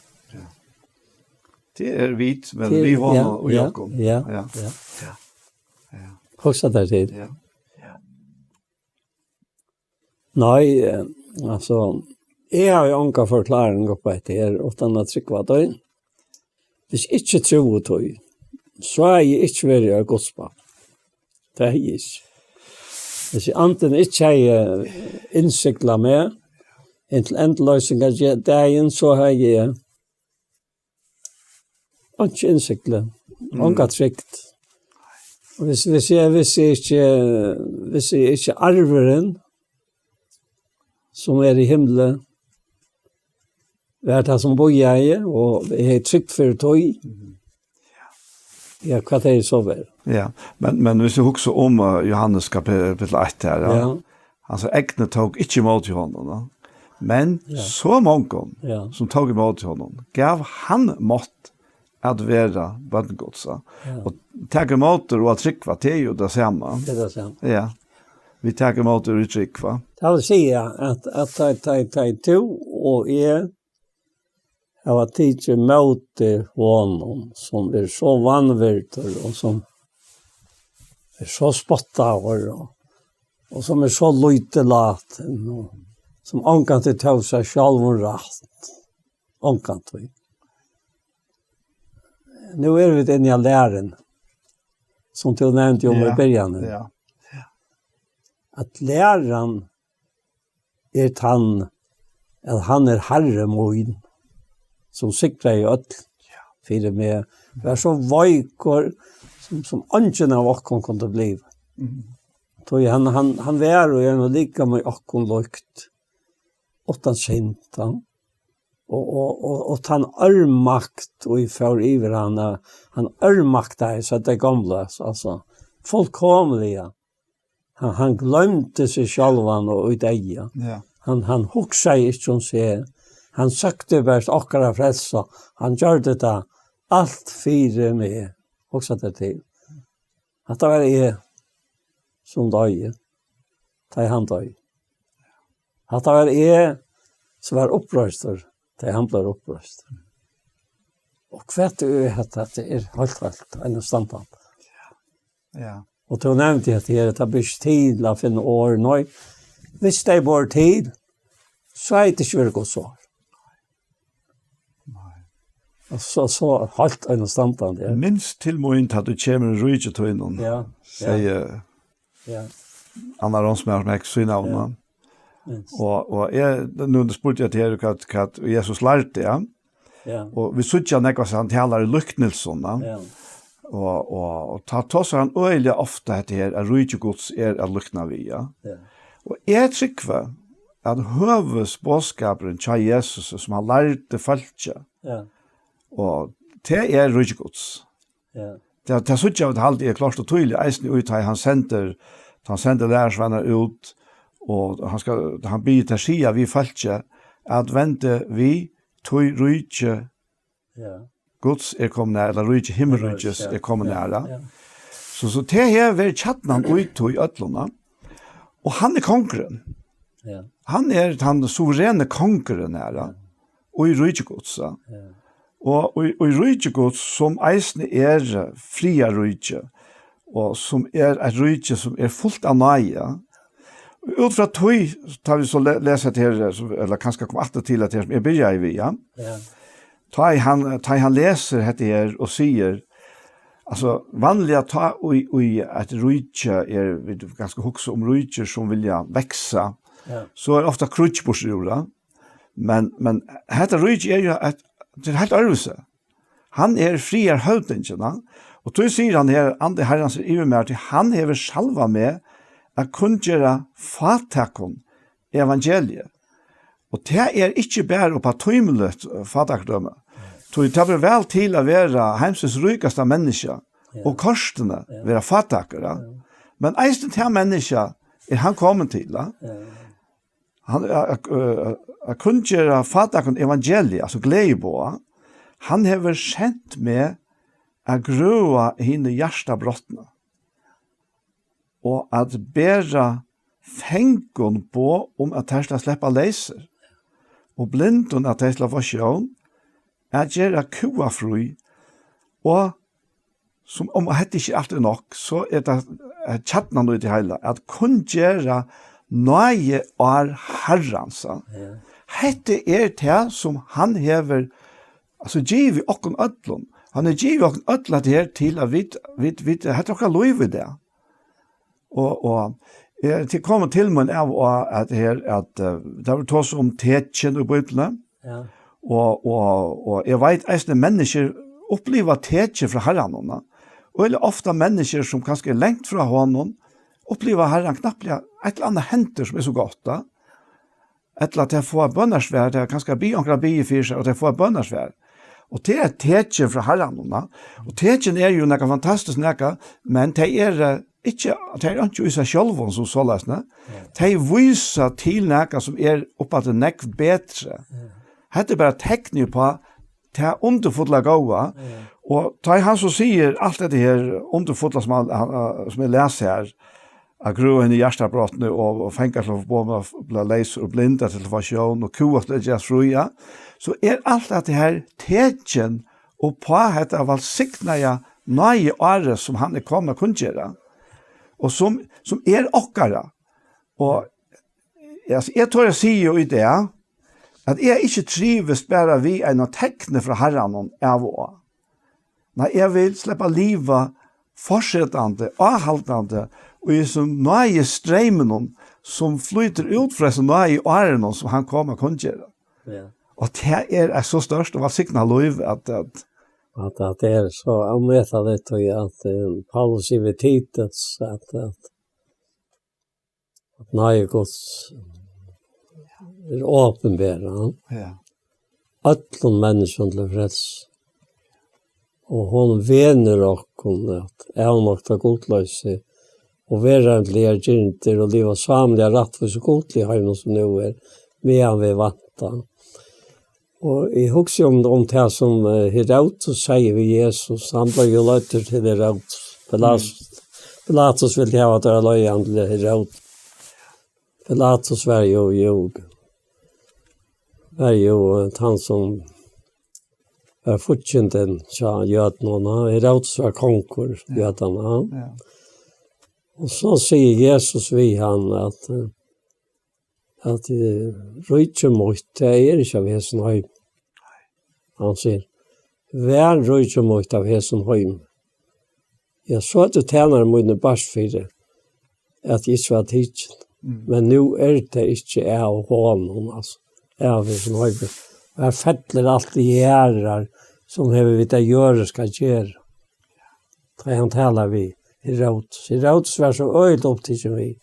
Tað er vit, men vit, honum og ja, okkum. Ja, Ja. Ja. Ja. Hugsa tær til. Ja. Nei, eh, altso, eg havi onga forklaring upp á hetta her, uttan at trúgva tí. Hvis eg ikki trúði tí, so hevði eg ikki verið eitt Guds barn. Tað hevði eg ikki. Hvis eg antin ikki hevði innsiglað meg inn til endurloysingar dagin, so hevði eg einki innsigli, onga trygd. Og hvis, hvis eg, hvis eg ikki, hvis eg ikki arvurin, sum er í himli, var tað sum bíðaði, og eg hevði trygd fyri tí. Ja, hvat er so verið? Ja, men, men hvis du husker om uh, Johannes kapitel eitt her, ja. Ja. Altså, egnet tók ikke imot til honom, da. Men Ja. Så mange Ja. som tók imot til honom, gav han mått at være bønn Guds, da. Ja. Og takk imot og at trykva, det er jo det samme. Det er det samme. Ja. Vi takk imot og vi trykva. Det vil si at, at ta, ta, ta, to og jeg har vært tid til møte honom, som er så vanvirter og som er så spottaver og, og som er så lite laten og som omgang til tog seg selv om rett. Omgang til. Nå er vi inne i læren, som du nevnte om Ja. I begynnelsen. Ja. At læren er tann, at han er herre min, som sikrar i øll fyri meg. Vær så veikur, som, som ønsken av okkom kunne bli. Tog han, han, han vær og er noe like med okkom lykt. Utan synd, ja. Og, og, og, og han ørmakt, og vi får iver han, eh, han ørmakta i seg det gamle, altså, fullkomliga. Han, han glemte seg sjálvan og í deg. Ja. Han, han hugsaði ikki um seg. Han søkti bert okkara frelsa. Han gjørdi tað alt fyri meg. Hugsa tær til. Hatta var eg sum doyði. Tá hann doyði. Hatta var eg sum var uppreistur. Tá hann bleiv uppreistur. Og hvat er hetta? Tað er heilt, heilt einastandandi. Ja. Og tú nevnti at her, at tað ber ikki til at finna orð, nei. Hvis tað ber til, so er tað ikki verið gott svar. Og so, so heilt einastandandi, ja. Minst til mín, tá tú kemur í ríki tínum, Ja, sigur ja. Anna Ronsmær, som jeg ikke sier navnet. Minst. Og, og jeg, nå spurte jeg til her, hva, hva Jesus lærte, ja. Ja. Og vi sier ikke noe, hva han taler i lyknelsen, da. Ja. Og, og, og ta, tosar hann øgiliga ofta hetta her, at ríki Guds er at lykna við, ja. Ja. Og eg trúgvi at høvuðsboðskapurin hjá Jesus, sum hann lærdi fólki, Ja. og tað er ríki Guds. Ja. Tað, tað síggja vit, haldi eg, klárt og týðiligt, eisini í tá hann sendir, tá hann sendir lærisveinar út, og hann skal, hann biður teir siga við fólki, at vendi við, tí ríki Ja. Guds er komið nær, ella ríki himmelríkis er komið nær. Ja. Ja. So, so tað her verður kjarnan í tí øllum, ja. Og hann er kongurin. Ja. Hann er tann suverene kongurin her, ja. Og í ríki Guds, ja. Ja. Og í, í ríki Guds, sum eisini er friðarríki, og sum er eitt ríki sum er fult av náði, ja. Út frá tí, tá vit so le-, lesa hetta her, so, ella kanska koma aftur til at her, sum eg byrjaði við, ja. Ja. Tá ið hann, tá ið hann lesur hetta her og sigur, altso, vanliga tá í, í eitt ríki er, vit kanska hugsa um ríkir sum vilja vaksa, Ja. so er ofta kríggj burtur úr, ja. Men, men hetta ríki er jo eitt, tað er heilt øðrvísi. Hann er friðarhøvdingin, ja. Og tí sigur hann her, Andi Harrans er yvir mær, tí hann hevur salvað meg at kunngera fátækum evangeliið. Og tað er ikki bara upp á tímiligt, eh, fátækradømi. Tí tað ber væl til at vera heimsins ríkasta menniskja og kortini vera fátækur, ja. Men eisini tað menniskja er hann komin til, ja. Ja. Hann er at, eh, at kunngera fátækum evangeliið, altso gleðiboðið. Hann hevur sent meg at grøða hini hjartabrotnu, og at bera fangum boð um, at teir skal sleppa leysir, og blindum, at tey skal fáa sjón, at gera kúgað frí, og sum um hetta ikki alt er nokk, so er tað, eh, kjarnan í tí heila, at kunngera náðiár Harrans. Ja. Hetta er tað, sum hann hevur, altso, givið okkum øllum. Hann hevur givið okkum øll hetta her til at vit, vit, vit, hetta er okkara lív í dag. Og, og, eh, til koma til mín av og at her, at, eh, tað var tosað um tekin í Bíbliuni. Ja. Og, og, og eg veit eisini, at menniskjur uppliva tekin frá Harranum, na. Og veldig ofta menniskjur sum kanska er langt frá honum, uppliva Harran knappliga, eitt ella annað hendir sum er so gott, da. Ella at tey fáa bønarsvar, tey kanska biðja onkran biðja fyri seg, og tey fáa bønarsvar. Og tað er tekin frá Harranum, na. Og tekin er jo nakað fantastiskt nakað, men tey eru, eh, ikki, tey eru ikki í seg sjálvum sum soleiðis, na. Ja. Tey vísa til nakað sum er uppaftur nógv betri. Ja. Hetta er bara tekn uppá tað undurfulla góða. Ja. Og tá ið hann so sigur alt hetta her undurfulla sum hann, hann, eh, sum eg les her, at grøða hini hjartabrotnu og, og fangar til at fáa boð um at bli leysir og blind til at fáa sjón og kúgað til at gerast frí, ja, so er alt hetta her tekin uppá hetta vælsignaða náðiárið sum hann er komin at kunngera, og sum, sum er okkara. Og, altso, eg tori at siga í dag, at eg ikki trivist bara við einum tekni frá Harranum av og á. Nei, eg vil sleppa at liva fortsetandi, áhaldandi, í hesum náðistreyminum, sum flýtur út frá hesum náðiárunum, sum hann kom at kunngera. Ja. Og tað er eitt so stórt og vælsignað lív, at, at At, at tað er so ómetaligt, og at, eh, Paulus sigur við Titus, at, at, at náði Guds er opinberað, ja, øllum menniskjum til frelsu. Og hon venur okkum at avnokta gudloysi og veraldligar girndir og liva sámliga, rættvísa og gudliga heim, sum nú er, meðan vit vænta. Og eg hugsi um, um tað sum, eh, Herodes segði við Jesus. Hann bleiv jo leiddur til Herodes. Pilatus, mm, Pilatus vildi hava at teir leiða hann til Herodes. Pilatus var jo, jo, var jo, eh, hann sum var fíggindin hjá jødunum, og Herodes var kongur, ja, jødunum, ja. Ja. Og so sigur Jesus við hann at, eh, at, eh, ríki mítt, tað er ikki av hesum heimi. Hann sigur: "Var ríki mítt av hesum heimi, ja, so høvdu tænarar mínir bart fyri, at eg ikki var tikin. Mm. Men nú er tað ikki av honum, altso, av hesum heimi." Og her fellur alt í jarðar, sum hevur við tað jørðiska at gera. Tá hann talar við Herodes. Herodes var so øgiliga upptikin við,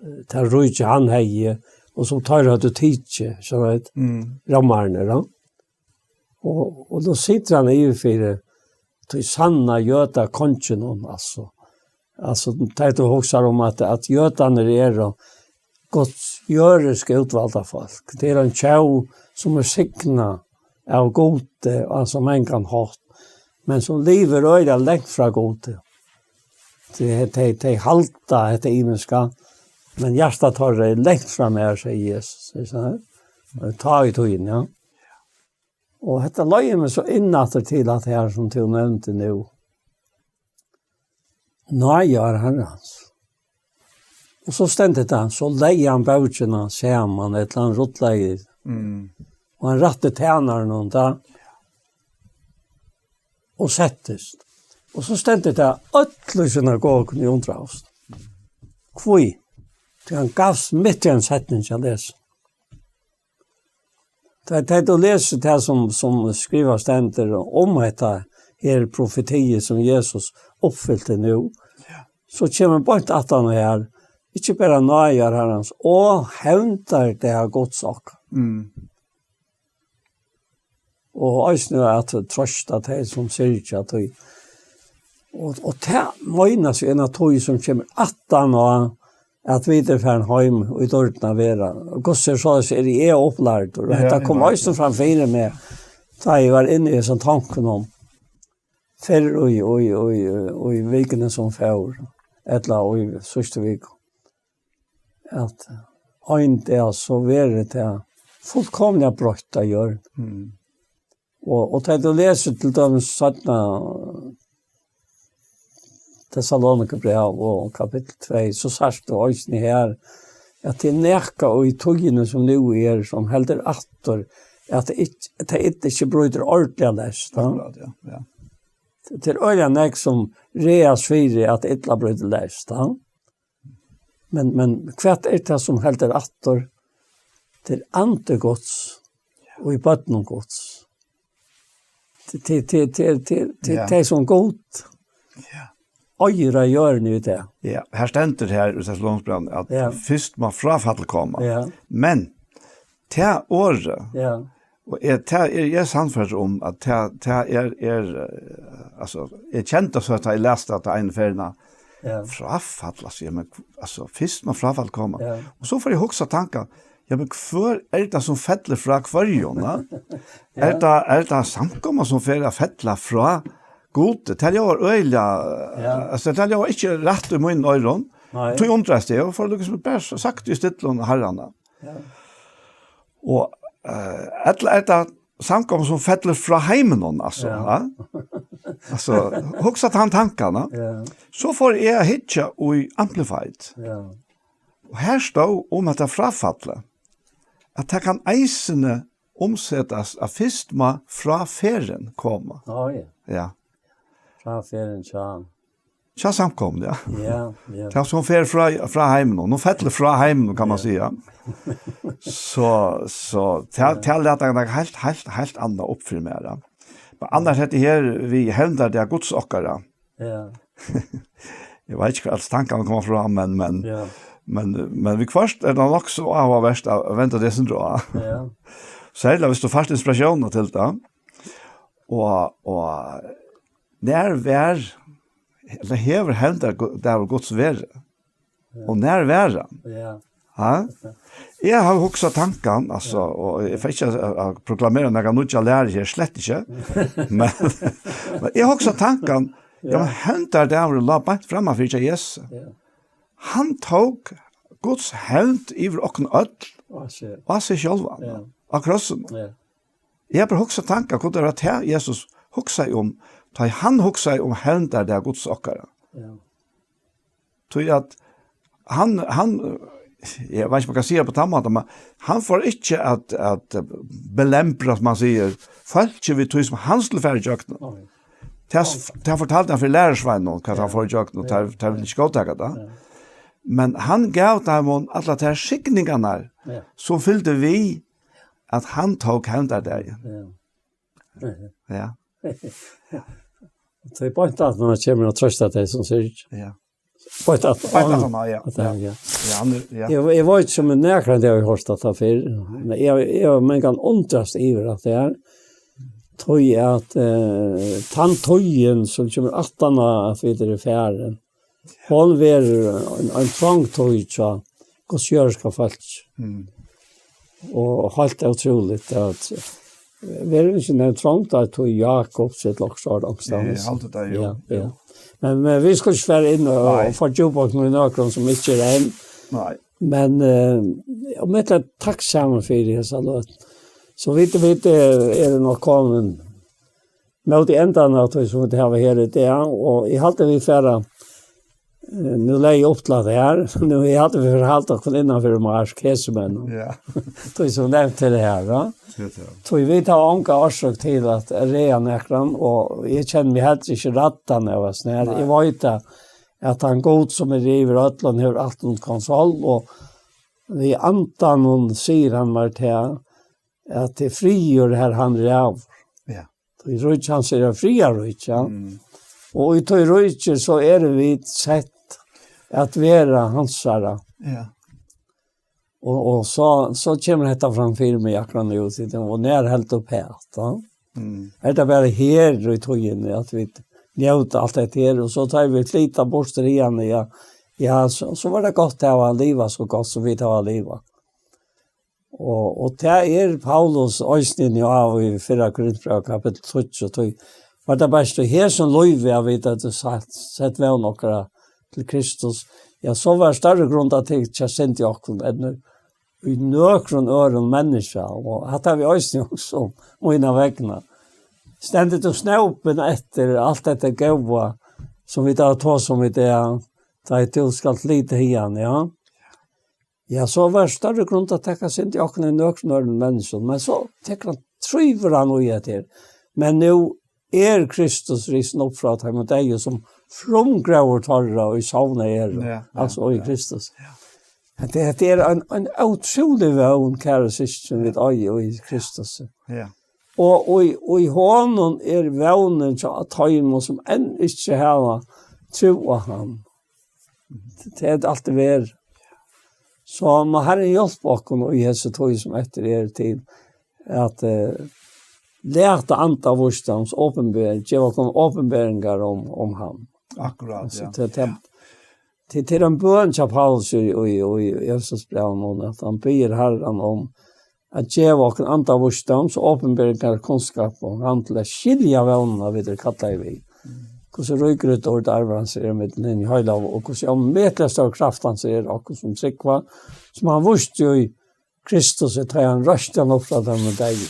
eh, tað ríki hann hevði, og sum teir høvdu tikið, so veit, mm, rómararnir, ja. Og, og nú situr hann yvir fyri tí sanna jøda konginum, altso. Altso, tá tú hugsar um at, at jødarnir eru Guds jørðiska útvalda fólk. Tað er ein tjóð sum er signað av Gudi á so mangan hátt, men sum livir øgiliga langt frá Gudi. Tey, tey, tey halda hetta ymiska, men hjarta teirra er langt frá mær, sigur Jesus. Er tað so? Og tá í tíðini, ja. Og hetta leiðir meg so inn aftur til at her, sum tú nevndi nú, náðiár Harrans. Og so stendur tað, so legði hann bókina saman, ella hann rullaði, mm, og hann rætti tænaranum tað, og settist. Og so stendur tað, øll í synagoguni undraðust. Hví? Tí hann gavst mitt í ein setning at lesa. Tá, tá tú lesur tað sum, sum skrivað stendur um hetta her profetiið sum Jesus uppfylti nú, ja, so kemur beint aftan á her, ikki bara náðiár Harrans, og hevndardag Guds okkara. Mm. Og eisini at trøsta tey sum syrgja, tí. Og, og tað meinar so ein av tí sum kemur aftan á at vit eru farin heim í dýrdina at vera. Hvussu er soleiðis, eri eg upplærdur? Og ja, hetta kom eisini fram fyri meg. tá eg var inni í hesum tankunum, fyrr í, í, í, í vikuni sum fór, ella í síðstu viku, at ein dag so verður tað fullkomiliga broytt av jørð. Mm. Og, og tá tú lesur til dømis seinna Tessalonikabræv og kapittul tvey, so sært tú eisini her, at tað er nakað í tíðini sum nú er, sum heldur aftur, at tað ikki, tað illa ikki brýtur ordiliga leyst, ja. Akkurát, ja, ja. Tað er øgiliga nógv sum ræðast fyri, at illa brýtur leyst, ja. Men, men hvat er tað sum heldur aftur? Tað er andi Guds og í børnum Guds. Tað, tað, tað, tað, tað, tað, Ja. tað er sum Gud Ja. eigur av jørðini í dag. Ja, her stendur her í Tessalonikabrævinum at Ja. fyrst má fráfallið koma. Ja. Men tað orðið, Ja. og er, tað er, eg er sannførdur um, at tað, tað er, er, eh, altso, eg kendi so at eg las tað eina ferðina. Ja. Fráfall, altso, ja, men, altso, fyrst má fráfall koma. Ja. Og so fór eg at hugsa tankan, ja, men hvør er tað sum fellur frá hvørjum, na? Ja. Er tað, er tað samkoma sum fer at fella frá Gud? Tað ljóðar øgiliga, Ja. altso, tað ljóðar ikki rætt í mínum oyrum. Nei. Tí undraðist eg, og fór líkasum bara sagt í stillum Harran. Ja. Og, eh, ella er tað samkoma sum fellur frá heiminum, altso, Ja. ja? Altso, hugsa tann tankan, ja? Ja. So fór eg at hyggja í Amplified. Ja. Og her stóð um hetta fráfallið, at tað kann eisini umsetast, at fyrst má fráferðin koma. Á, ja. Ja. Fráferðin, ja. Hjá samkomuni, ja. Ja, ja. Tað sum fer frá, frá heiminum. Nú fellur frá heiminum, kann man Ja. siga. So, so, tað, Ja. tað læt hann heilt, heilt, heilt annað upp fyri mær, ja. Men annars hetta her, við hevndardag Guds okkara. Ja. Eg veit ikki, hvar allar tankarnar koma frá, men, men, Ja. men, men viðhvørt er tað nokk so áhugavert at venda tað sindur á. Ja. Serliga, viss tú fært inspiratiónina til tað. Og, og nær var, ella hevur hevndardagur Guds verið? Ja. Og nær var hann? Ja. Ha? Eg havi hugsað tankan, altso, Ja. og eg fari ikki at, at proklamera nakra nýggja læru her, slett ikki. Men, men eg hugsaði tankan, ja, Ja. men hevndardagurin lá beint frammanfyri hjá Jesusi. Ja. Hann tók Guds hevnd yvir okkum øll Á seg. á seg sjálvan, Ja. á krossinum. Ja. Eg havi bara hugsað tankan, hvat er tað Jesus hugsaði um, tá hann hugsaði um hevndardag Guds okkara. Ja. Tí at hann, hann, eg veit ikki, um man kann siga tað á tann mátan, men hann fór ikki at, at belembra, sum man sigur, fólkið við tí, sum hann skuldi fara ígjøgnum. Nei. Tað, tað fortaldi hann fyri lærisveinunum, hvat hann Ja. fór ígjøgnum, og Ja. tað, tað vildu ikki góðtaka tað. Ja. Men hann gav teimum allar tær signingarnar, Ja. sum fylgdu við, at hann tók hevndardagin. Ja. Ja. Tað er beint at man kemur og trøstar tey sum syrgja. Ja. Beint at Beint at hann, ja. at hann, ja. Ja, hann er, ja. Eg, eg veit ikki um eg nakrantíð havi hoyrt hatta fyrr, men eg, eg havi mangan undrast yvir at tað er. Tí at, eh, tann tíðin sum kemur aftan á at vit eru farin, hon verður ein, ein trong tíð hjá Guds jørðiska fólki. Mm. Og heilt ótrúligt at verður ikki nevnt trongdartíð Jakobs ella okkurt sovorðið onkustaðni. Eg haldi tað, jú, Ja, jú. ja. Men, men vit skulu ikki fara inn og, Nei. og fordjúpa okkum í nøkrum sum ikki er enn. Nei. Men, eh, og vit eru takksamir fyri hesa løtu. So vit, vit, eh, eru nokk komin móti endan av tí sum vit hava her í dag, og eg haldi vit fara, eh, nú legði eg upp til at her, nú eg haldi vit fara halda okkum innanfyri mark, hesi menn. Ja. Tí sum nevnt er her, va? Ja, ja. Tí vit hava onga orsøk til at ræða nakran, og eg kenni meg heldur ikki ræddan av at snara. Nei. Eg veit at, at hann Gud sum er yvir øllum hevur alt undir kontroll, og við andanum sigur hann mær til, at tað er friður, har hann ræður. Ja. Tí ríki hans er eitt friðarríki, ja. Mm. Og í tí ríki, so eru vit sett at vera hansara. Ja. Og, og so, so kemur hetta fram fyri meg akkurát nú, tí tað, og nær helt upp her, ja. Mm. Er tað bara her í tíðini, at vit njóta alt hetta her, og so tá vit flyta burtur hiðani, ja, ja, so, so var tað gott at hava livað so gott sum vit hava livað. Og, og tað er Paulus eisini inn á í fyrra Korintbræv kapittul tíggju, og tað var tað besta í hesum lívi, at vit høvdu sett, sett vón okkara til Kristus. Ja, so var størri grund at tykja synd í okkum enn í nøkrum øðrum menniskja, og hatta havi eg eisini hugsað um, mína vegna. Stendur tú snópin eftir alt hetta góða, sum vit hava tosað um í dag, tá ið tú skalt flyta hiðani, ja? Ja, so var størri grund at taka synd í okkum enn nøkrum øðrum menniskjum. Men so tekur hann, trívur hann í hetta her. Men nú er Kristus risin upp frá teimum deyðu, sum frumgróður teirra, ið sovnað eru, ja, ja, altso í, ja, Kristus. Ja. Hetta, hetta er ein, ein ótrúlig vón, kæru systkin, vit eiga í Kristus. Ja. Og, og, og í honum er vónin hjá teimum, sum enn ikki hava trúð á hann. Tað er alt vert. So má Harrin hjálpa okkum í hesi tíð, sum eftir er, til at, eh, lata anda vísdóms opinber-, geva okkum opinberingar um, um hann. Akkurát, altso, ja. Til, til, til, til ein bøn hjá Paulus í, í, í Efesusbrævinum, at hann biður Harran um at geva okkum anda vísdóms og opinberingar kunnskap, og hann til at skilja vónina, vit eru kallaðir við. Mm. Hvussu ríkur eitt dýrd arvur hans er millum hin heilagu, og hvussu ómetaliga stór kraft hans er okkum sum trúgva, sum hann vísti í Kristus, tá hann reisti hann upp frá teimum deyðu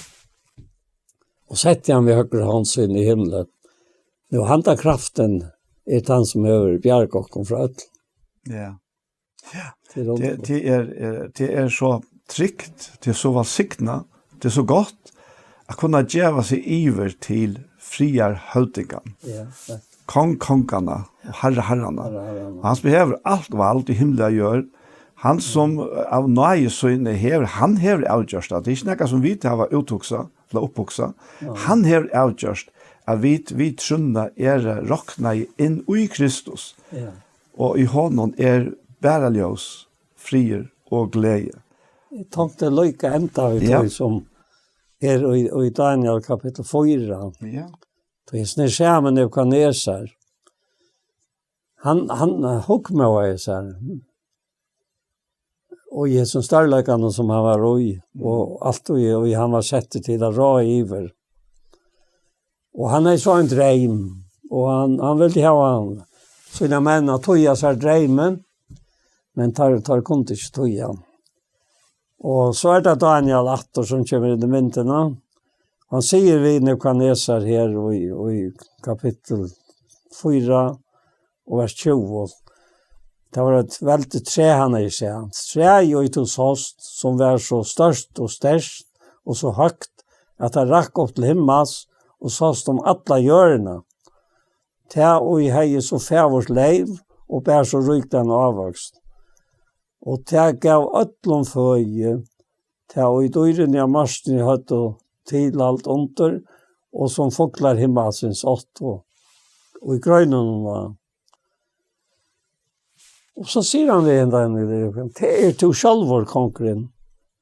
og setti hann við høgru hond síni í himli. Nú, handa kraftin er tann, sum hevur bjargað okkum frá øllum. Ja. Ja. Tað er, tað, tað er, er, tað er so trygt, tað er so vælsignað, tað er so gott at kunna geva seg yvir til friðarhøvdingan. Ja, ja. Kong konganna og Harra harranna. Harra harranna. Og hann, sum hevur alt vald í himli og jørð, hann, sum av náði síni hevur, hann hevur avgjørt tað. Tað er ikki nakað, sum vit hava úthugsað ella upphugsað. Ja. Hann hevur avgjørt at vit, vit trúnna eru roknaði inn í Kristus. Ja. Og í honum er bara ljós, friður og gleði. Eg tonkti líka enda við, ja, tí sum er í, í Daniel kapittul fýra. Ja. Tá ið hann snýr saman Nebukadnesar. Hann, hann hugnaði sær. Og í hesum stórleikanum, sum hann var í, og alt, og, og hann var settur til at ráða yvir. Og hann hevði so ein dreym, og hann, hann vildi hava hann, sínar menn at týða sær dreymin, men teir, teir kundu ikki týða hann. Og so er tað Daniel aftur, sum kemur inn í myndina. Hann sigur við Nebukadnesar her í, í kapittul fýra og vers tjúgu. Tað var eitt veldigt træ, hann hevði sæð. Træið, ið tú sást, sum var so stórt og sterkt og so høgt, at tað rakk upp til himmals og sást um alla jørðina. Tað, ið hevði so fagurt leyv og bar so ríkan ávøkst. Og tað gav øllum føði, tað, ið dýrini á markini høvdu tilhald undir, og sum fuglar himmalsins áttu í greinunum á. Og so sigur hann við hendan, tað er tú sjálvur, kongurin,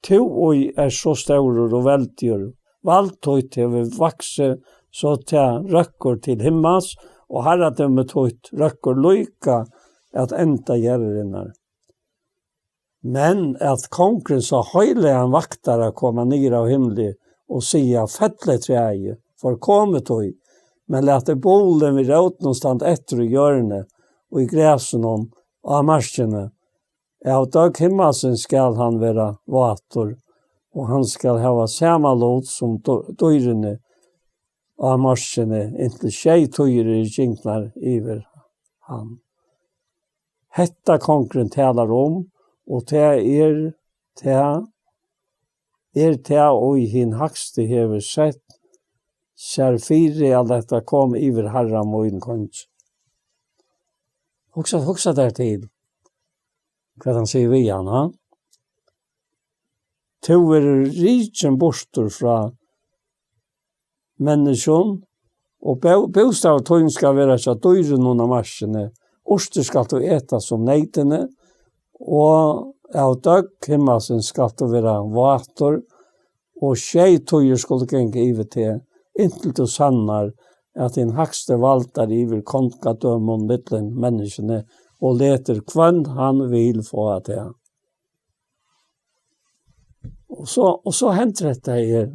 tú, ið ert so stórur og veldigur, vald títt hevur vaksið, so tað røkkur til himmals, og harradømi títt røkkur líka at enda jarðarinnar. Men at kongurin sá heilagan vaktara koma niður av himli og siga: Fellið, træið, forkomið tí, men latið bulin við rótunum standa eftir í jørðini og í grasinum á markini. Av døgg himmalsins skal hann vera vátur, og hann skal hava sama lut sum dý-, dýrini á markini, inntil sjey tíðir eru gingnar yvir hann. Hetta kongurin talar um, og tað er tað, er tað, ið hin hægsti hevur sett sær fyri, at lata koma yvir harra mín kongi. Hugsa, hugsa tær til, hvat hann sigur við hann, ha? Tú verður rikin burtur frá menniskjum, og bó-, bústaður tín skal vera hjá dýrunum á markini. Urtir skalt tú eta sum neytini, og av døgg himmalsins skalt tú vera vátur, og sjey tíðir skulu ganga yvir teg, inntil tú sannar, at hin hægsti valdar yvir kongadømum millum menniskjuni, og letur, hvønn hann vil, fáa tað. Og so, og so hendir hetta her.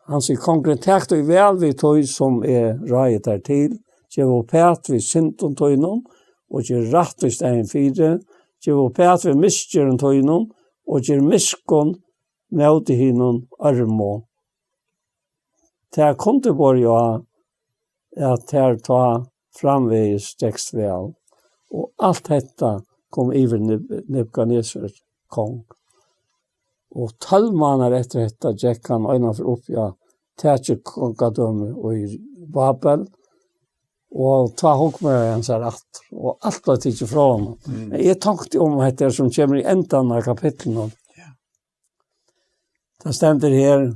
Hann sigur: "Kongurin, tak tí væl við tí, sum eg ráði tær til. Gev uppat við syndum tínum, og ger rætt í staðin fyri. Gev uppat við misgerðum tínum, og ger miskunn móti hinum ørmu." Tað kundi borið á, at tær tá framvegis gekst væl. Og alt hetta kom yvir Neb-, Nebukadnesar kong. Og tólv mánaðir eftir hetta gekk hann einaferð upp í at taka kongadømi í Babel, og tá hugnaði hann sær aftur, og alt var tikið frá honum. Mm. Men eg tonkti um hetta her, sum kemur í endan av kapitlinum. Ja. Tað stendur her: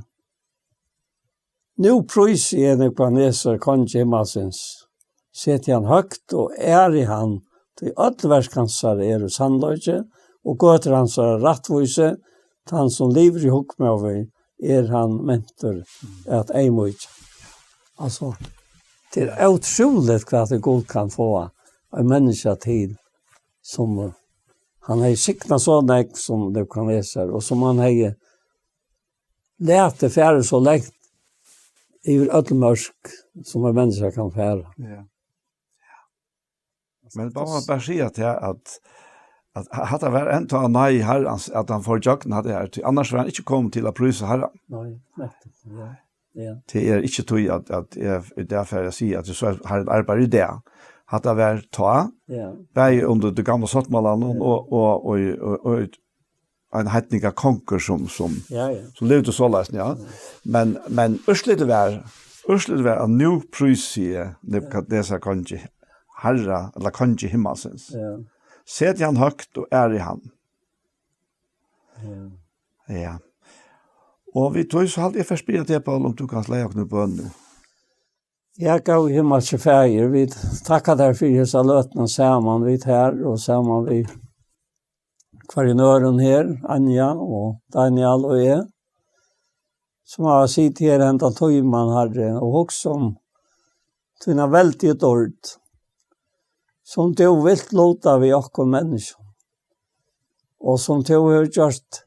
"Nú prísi eg Nebukadnesar, kongi himmalsins. Seti hann høgt og æri hann, tí øll verk hansara eru sannleiki, og gøtur hansara rættvísi. Tann sum livir í hugmóði, er hann mentur at eyðmýkja." Altso, tað er ótrúligt, hvat Gud kann fáa eitt menniskja til, sum, eh, hann hevði signað so nógv sum Nebukadnesar, og sum hann hevði latið fara so langt yvir øll mørk, sum eitt menniskja kann fara. Ja. Men bara, bara siga til at, at hatta var enntá nei Harrans, at hann fór gjøgn hatta her, tí annars var hann ikki komin til at prísa Harran. Nei, nettopp, ja. Ja. Tað er ikki tí at, at eg í dag fari at siga at so er Harrin arbeiðir í dag. Hatta var tá, ja, bæði undir tí gamla sáttmálanum, ja, og, og, og, og, og ein heidningakongur sum, sum, ja, ja, sum livdi soleiðis, ja. Mm. Men, men úrslitið var, úrslitið var at nú prísi eg Nebukadnesar kongi, Harra, ella kongi himmalsins. Ja. Seti hann høgt og æri hann. Ja. Ja. Og við tí so haldi eg fyrst spyrja teg, Poul, um tú kanst leiða okkum í bøn nú. Ja, góði himmalski Faðir, vit takka tær fyri hesa løtuna saman við tær og saman við hvørjum øðrum her, Anja og Daniel og eg, sum hava sitið her hendan tíman, Harri, og hugsað um tína veldigu dýrd, sum tú vilt luta við okkum menniskjum, og sum tú hevur gjørt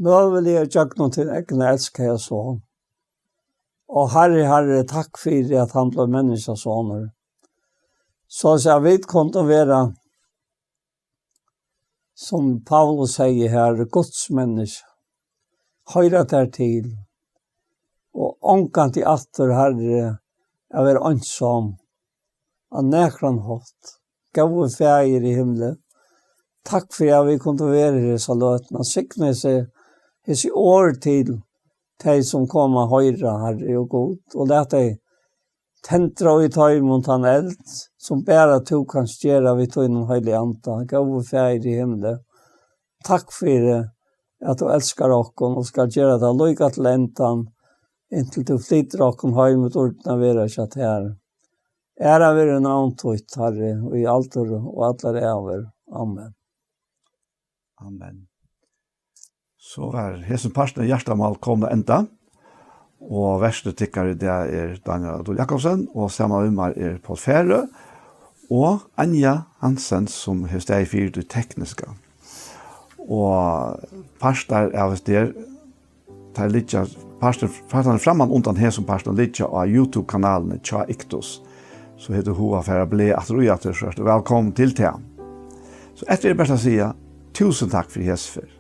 møguliga gjøgnum tín egna elskaða son. Og Harri, Harri, takk fyri, at hann bleiv menniskjasonur. So at vit kundu vera, sum Paulus segði her, Guds menniskja. Hoyra tær til. Og ongantíð aftur, Harri, at vera einsom á nakran hátt. Góði Faðir í himli, takk fyri, at vit kundu vera her hesa løtuna. Signa hesi, hesi orð til tey, sum koma at hoyra, Harri og Gud, og lat tey tendra í teimum tann eld, sum bara tú kanst gera við tínum heilaga Anda. Góði Faðir í himli, takk fyri, at tú elskar okkum og skal gera tað líka til endan, inntil tú flytur okkum heim út úr at vera hjá tær. Æra veri navn títt, Harri, í aldur og allar ævir. Amen. Amen. So var hesin parturin av Hjartamál komin at enda, og vertur tykkara í dag er Daniel Adol Jakobsen, og saman við mær er Poul Færø og Anja Hansen, sum hevur staðið fyri tí tekniska. Og partar av hesum her, teir liggja, partur, partarnir framman undan hesum partinum liggja á YouTube-kanalini hjá Iktus. So hevur tú hug at fara blað aftur og aftur, so ert tú vælkomin til tað. So eftir er bert at siga túsund takk fyri hesa ferð.